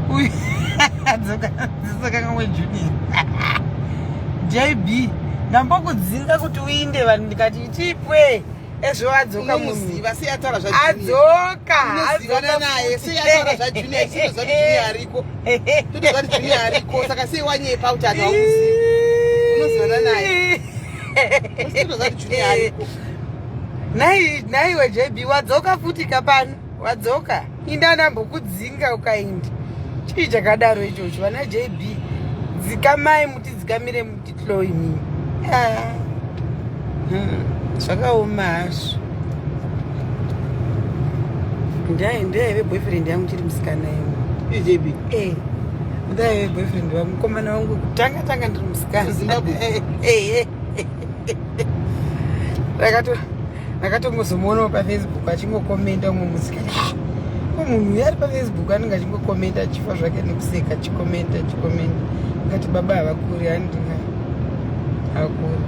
Uyu adzoka, dzisokanganwe Junior. JB, ndambokudzinga kuti uinde vanhu ndikati chipwe. Ezvo adzoka munhu. Unomuziva sei ataura zva Junior? Adzoka, Unozivana adzoka naye futi. sei ataura zva Junior? Totoziva kuti Junior ariko. Totoziva kuti Junior ariko. Saka sei wanyepa kuti hati hauzivi? Unozivana naye. Totoziva kuti Junior ariko. Nhai nhaiwe JB wadzoka futi kapano wadzoka inda ndambokudzinga ukainda chii chakadaro ichocho vana JB dzikamai mutidzikamire mutitlo imimi Ah. Zvakaoma hazvo ndaive boyfriend yangu chiri musikana imi EJB. Eh, ndaive boyfriend wangu mukomana wangu kutanga tanga ndiri musikana KuZimbabwe? Eh, eh. Ndakatongozomuonawo paFacebook achingokomenda umwe musikana. Ah, ko munhu uyu ari paFacebook anenge achingokomenda achifa zvake nekuseka achikomenda achikomenda. Ngati baba havakuri handinga havakuri.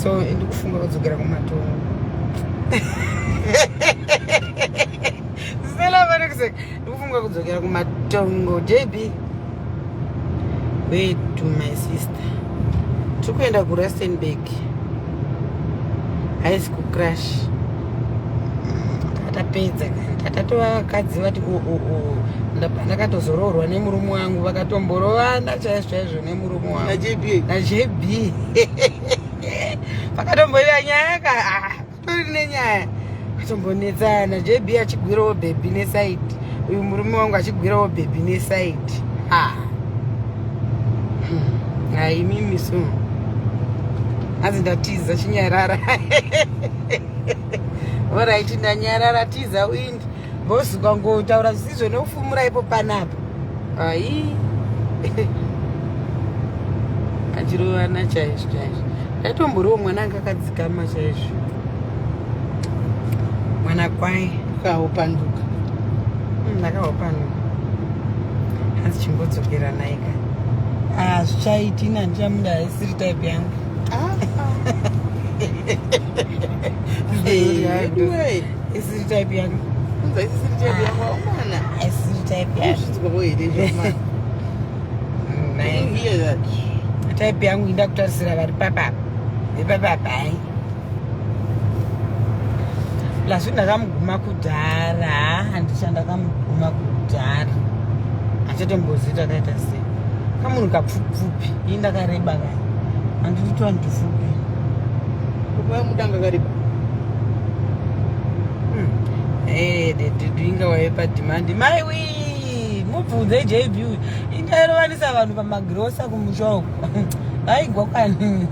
So ndikufunga kudzokera kumatongo. Stella vane kuseka. Ndikufunga kudzokera kumatongo. JB. Wait to my sister. Tiri kuenda kuRustenburg. Haisi kucrash. Tatapedza kani. Tatatova vakadzi vati o o o. Ndakatozoroorwa nemurume wangu vakatomborovana chaizvo chaizvo nemurume wangu. Na JB. Na JB. Pakatomboita nyaya ka ah, tori nenyaya. Katombonetsana JB achigwirawo bhebhi nesaidi. Uyu murume wangu achigwirawo bhebhi nesaidi. Ah. Hai mimi so. Hanzi ndatiza chinyarara. Alright ndanyarara tiza uindi. Boss ukangotaura zvisizvo nekufumura ipo panapa. Ai. Achirovana chaizvo chaizvo. Ndaitomboriwo mwana anga akadzikama chaizvo. Mwana kwai. Ukahupanduka. Ndakahupanduka. Hanzi chimbodzokera naika. Ah, zvichaiti ini handichamuda haisiri type yangu. Anyway. Isiri type yangu. Unza isisiri type yangu waumana. Haisiri type yangu. Unozvinzwawo here izvo man? Nai. You hear that? Type yangu inda kutarisira vari papapa. Vepapapa hai. Plus ndakamuguma kudhara. Handicha ndakamuguma kudhara. Hachatombozivi takaita sei. Kamunhu kapfupfupi. Ini ndakareba kani. Handiti twanhu tufupi. Kupa mudanga kariba. Inga waive padhimandi maiwi mubvunze JB uyu indairovanisa vanhu pamagirosa kumusha uko vaigwa kwani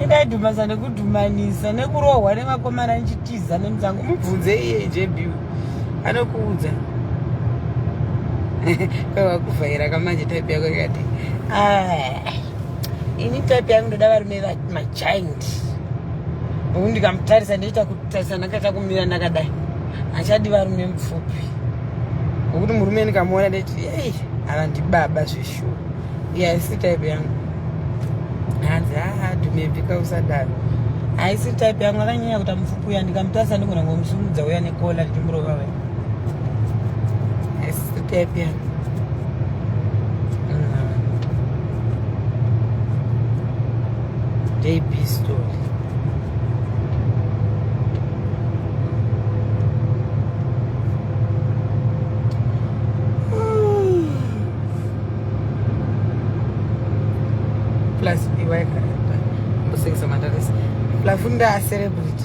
indaidhumasa nekudhumanisa nekurohwa nemakomana ndichitiza nemusango mubvunze iye JB uyu anokuudza kwavakuvhaira kamanje type yako ikati "Ah, ini type yangu ndoda varume magiant nokuti ndikamutarisa ndoita kutarisa ndakaita kumira ndakadai hachadi varume mupfupi nokuti murume ndikamuona ndeti ei ava ndibaba zveshuwa iye haisi type yangu hanzi haa dhumebvika usadaro haisi type yangu akanyanya kuita mupfupi uya ndikamutarisa ndigona ngomusimudza uya nekola ndichimurova uya haisi type yangu. JB story. Plus iweka mbosekesa mandaresi. Plafunda celebrity.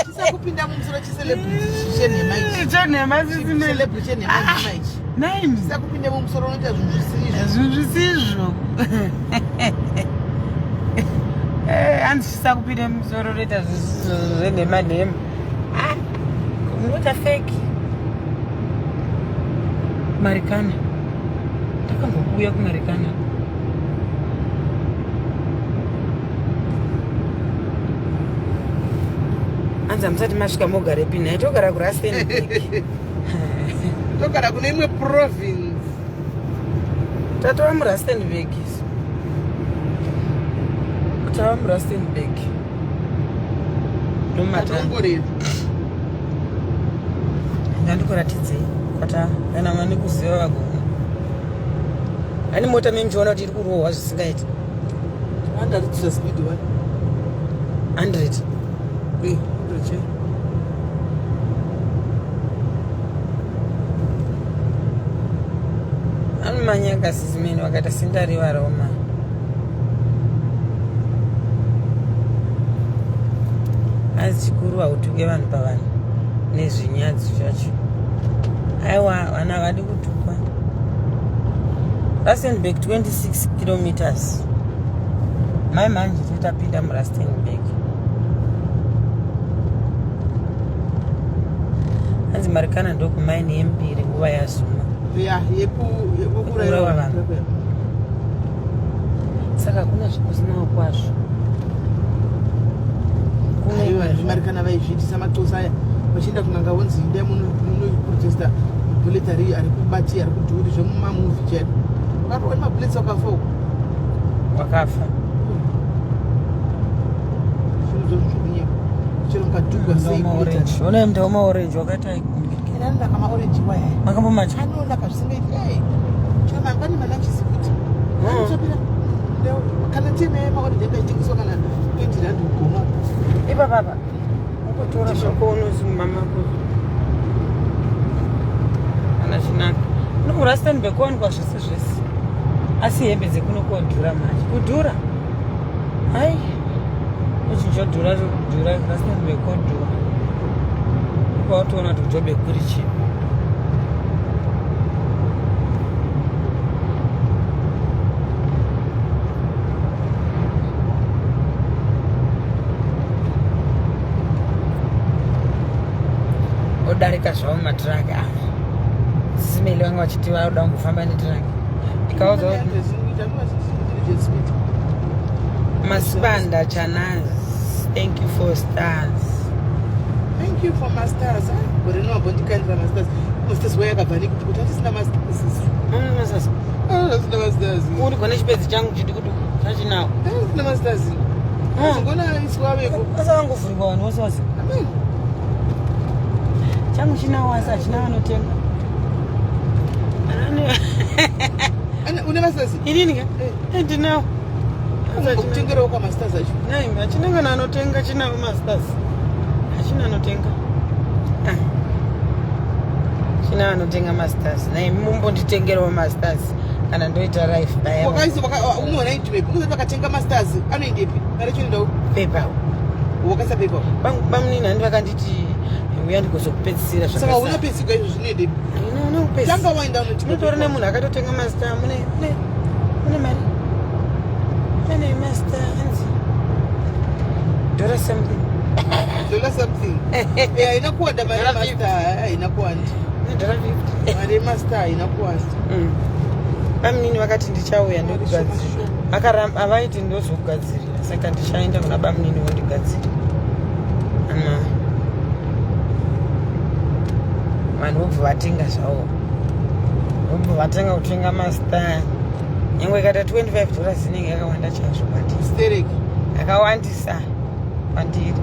Chisakupinda mumusoro chicelebrity chenhema ichi. Chenhema sisime. Celebrity chenhema nhema ichi. Nine. Chisakupinda mumusoro unoita zvinhu zvisizvo. Zvinhu zvisizvo. Hanzi chisakupinda mumusoro unoita zvisizvo zvenhema nhema. Ah, unoita fake. Marikana. Ndakambokuuya kuMarikana. Hanzi hamusati masvika mogarepi nhai? Togara kuRustenburg. Togara kune imwe province. Tatova muRustenburg isu. Tava muRustenburg. Ndomatanga. Tongorera. Ngandikuratidzei kwata kana mane kuziva vagona. Ani mota mimi muchiona kuti iri kurohwa zvisingaiti. Andaritira speed one. 100. Eh, ndoche. Anomanya kasizimeni vakaita sindariva Roma. Asi chikuru hautuke vanhu pavanhu nezvinyadzi zvacho. Aiwa vanhu havadi kutukwa. Rustenburg 26 kilometers. Mai manje totapinda muRustenburg. Hanzi Marikana ndokumaini yembiri nguva yaZuma. Ya, Yekuuraiwa yekuuraiwa vanhu. Saka hakuna zvekusinawo kwazvo. Aiwa, zvimarikana vaizviitisa matosa aya vachienda kun'anga vonzi indai munoprotesta mabullet ari ari kubati ari kudhuri zvemumamuvi chaipo. Ukarohwa nemabullets wakafa uko. Wakafa. Zvinhu zvozvo zvokunyepa. Chero mukadhugwa sei bullet Maorange. Ona mntu wamaorange wakaita ari- Anonaka maorange waya. makambomadya. Anonaka zvisingaiti. Hey, chero mangwani malanchisi kuti. Anotopira. Kana tine maorange akaitengeswa kana 20 rand ugoma. Ipapapa. Ukotora zvako unozi mama ko. Ana chinaka. No Rustenburg kuwanikwa zvese zvese. Asi hembe dzekuno kodhura manje. Kudhura. Hai. Uchinjodhura kudhura Rustenburg kodhura. Ukautoona kuti Joburg kuri chii. Odarika zvavo matiraki ava. Simeli vanga vachiti varoda kungofamba netiraki. Ndikaudza kuti Masibanda Chanaz, thank you for stars. Thank you for masters. Gore rino wambondikandira masters. Masters waya yakabva nekuti kuti hatisina masters. Masters. Ah, hatisina masters. Uri kone chipedzi changu chidukuduku chachinawo. Hatisina masters. Ngona iswa veko. Asa vangovhurikwa vanhu vose vose. Amen. Changu chinawo asi hachina vanotenga. Ana une masters? Inini ka? Eh. Ndinawo. Kutengerawo kwa masters acho. Nai, hachina kana anotenga chinawo masters. Hachina anotenga. Ah. China anotenga masters. Nai mumbonditengerawo masters kana ndoita life baya. Wakaisa unoona into mepi. Unozoti vakatenga masters anoendepi? Mari yacho inoenda PayPal. Wakaisa PayPal. Bamunini handi vakanditi uya ndigozokupedzisira Saka unopedzisirwa izvo zvinoendepi? Tanga waenda unotenga. Unotori nemunhu akatotenga master mune mune mune mari. Mune master hanzi. Dollar something. Dollar something. Eh, haina kuwanda mari Dollar yemaster, haina kuwanda. Dollar 50. Mari yemaster haina kuwanda. Bamunini vakati ndichauya ndokugadzirira. Shoma, shoma. Vakaramba avaiti ndozokugadzirira saka ndichaenda kuna bamunini vondigadzirira. Ama vanhu vobva vatenga zvavo. Vobva vatanga kutenga mastar. Nyangwe ikaita $25 inenge yakawanda chaizvo kwandiri. Stereki. Yakawandisa kwandiri.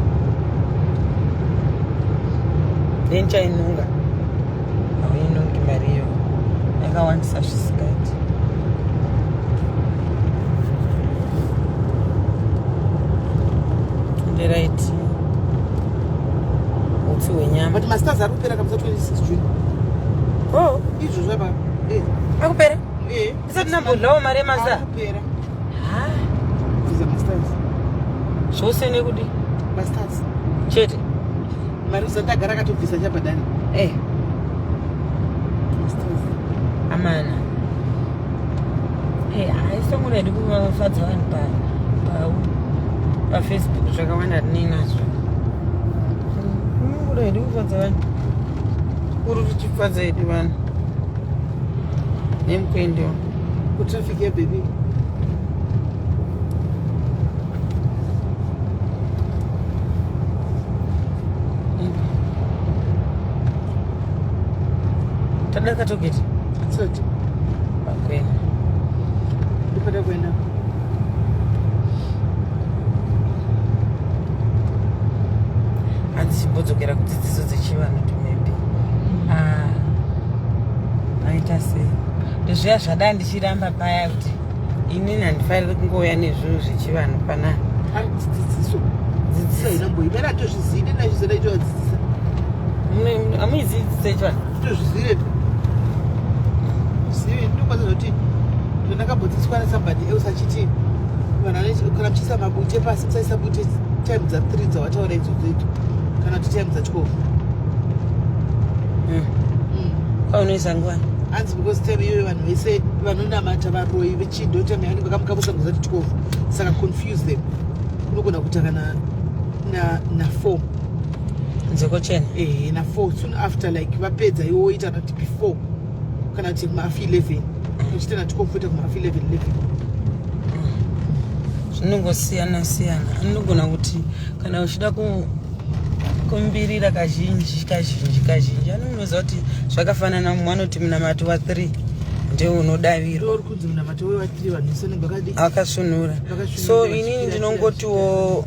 Then chainunga. Hauinungi mari iyo. Yakawandisa zvisingaiti. Nderaiti utsi hwenyama. But masters ari kupera kabisa 26 June. Oh, Izvozvo apa. Eh. akupera? Eh. Isati ndambodlawo mari yemasa. Ari kupera. Ha, Bvisa masters. zvose nekudi Masters. chete. Mari usati agara akatobvisa chabhadhari. Eh, Masters. amana. Eh, haisongona hedu kuvafadza vanhu pa pa paFacebook zvakawanda tinei nazvo. Unongoda hedu kufadza vanhu. Kuri tichifadza hedu vanhu. Nemukwendo. Kutraffic yebaby. Tadarika togeti. Hatisati. Pakwena. Ndipata kuenda. Hanzi chimbodzokera kudzidziso dzechivanhu to maybe. Ah. Maita sei? Ndozviya zvada ndichiramba paya kuti inini handifaniri kungouya nezvinhu zvechivanhu pana. Dzidziso. Dzidziso inomboimera tozvizivi nenazvizoda itovadzidzisa. Hamuizivi dzidziso yechivanhu? Tozvizive. Zivi ndinokwanisa kuti ndakabodziswa nesomebody else achiti vanhu kana muchiisa mabute pasi musaisa bute time dza3 dzawataura idzodzo idzo kana kuti time dza12. Paunoisa nguva? Hanzi because time iyoyo vanhu vese vanonamata varoyi vechindo time yavanenge vakamuka vosangozati 12, saka confuse them. Unogona kuita kana na4. Nzeko chena. Ehe, na4 soon after, like vapedza iwo woita, kana kuti before, kana kuti kumahalf 11 uchiita na12 kuita kumahalf 11 11. Zvinongosiyana siyana. Anogona kuti kana uchida kumbirira kazhinji kazhinji kazhinji, anonoziva kuti zvakafanana. Mumwe anoti munamato wa3 ndio unodavirwa. Ndori kunzi munamato wewa3 vanhu vese vanenge vakadi Akasvinura. Vakasvinura, So inini vachipira- ndinongotiwo,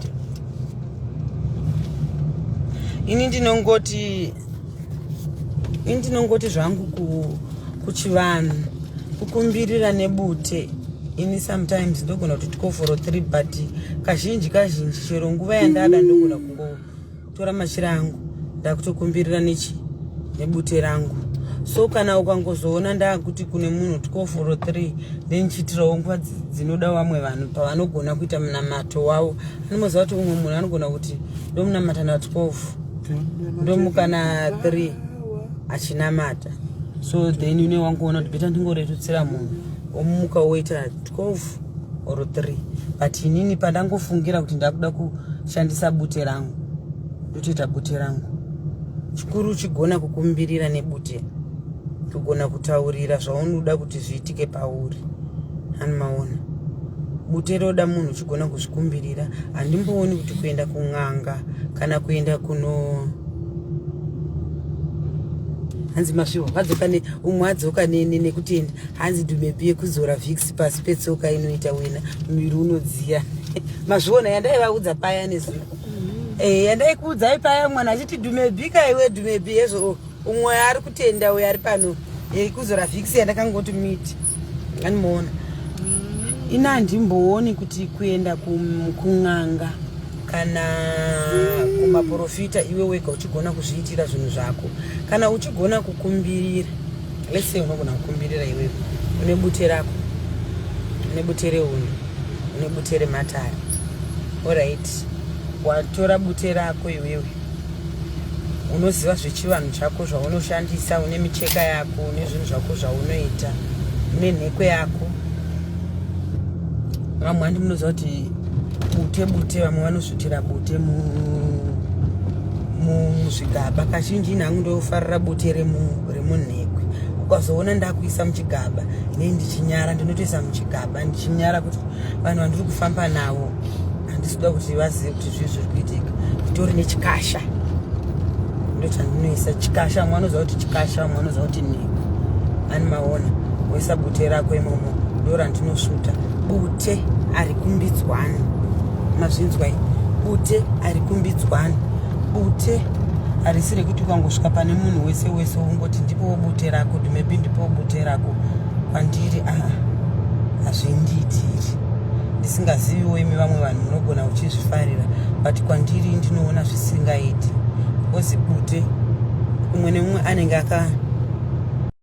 ini ndinongoti zvangu kuchivanhu kukumbirira nebute, ini sometimes ndogona kuti 12 or 3, but kazhinji kazhinji chero nguva yandada ndogona kungotora machira angu ndakutokumbirira nechi nebute rangu. So kana ukangozoona ndakuti kune munhu 12 or 3, ndenichiitirawo nguva dzinoda vamwe vanhu pavanogona kuita munamato wavo. Anomoziva kuti umwe munhu anogona kuti ndomunamata na12, ndomuka na3 achinamata. So then une wangoona kuti better ndingoretutsira munhu omuka woita 12 or 3, but inini pandangofungira kuti ndakuda kushandisa bute rangu, ndotoita bute rangu. Chikuru chigona kukumbirira nebute, kugona kutaurira zvaunoda kuti zviitike pauri. Hani maona bute roda munhu uchigona kuzvikumbirira. Handimbooni kuti kuenda kun'anga kana kuenda kuno. Hanzi masviwa vadzoka umwe adzoka nekutenda. Hanzi dhumepi yekuzora Vicks pasi petsoka inoita wena, muviri unodziya. Mazviona yandaivaudza paya nezuro? Yandaikuudzai paya, mwana achiti dhumebhika iwe dhumebi yezvo. Umwe ari kutenda uyo ari pano yekuzora Vicks yandakangoti miti animuona. Ina handimbooni kuti kuenda kun'anga kana kumaprofita iwe wega uchigona kuzviitira zvinhu zvako. Kana uchigona kukumbirira, let's say unogona kukumbirira iwewe, une bute rako, une bute rehundo, une bute rematare. Alright, watora bute rako iwewe, unoziva zvechivanhu chako zvaunoshandisa, une micheka yako, une zvinhu zvako zvaunoita, une nhekwe yako. Vamwe handi munoziva kuti bute bute, vamwe vanosvutira bute muzvigaba. Kazhinji nhangu ndofarira bute remunhekwe. Ukazoona ndakuisa muchigaba nei ndichinyara, ndinotoisa muchigaba ndichinyara kuti vanhu vandiri kufamba navo handisi kuda kuti vazive kuti zvii zviri kuitika. Nditori nechikasha, ndochandinoisa chikasha. Vamwe vanoziva kuti chikasha, vamwe vanoziva kuti nhekwe. Ani maona woisa bute rako imomo, ndo randinosvuta. Bute harikumbidzwani, mazvinzwai? Bute harikumbidzwani. Bute harisi rekuti ukangosvika pane munhu wese wese ungoti ndipowo bute rako, kuti maybe ndipowo bute rako. Kwandiri aa hazvindiitiri. Ndisingaziviwo imi vamwe vanhu munogona uchizvifarira, but kwandiri ndinoona zvisingaiti because bute umwe nemumwe anenge aka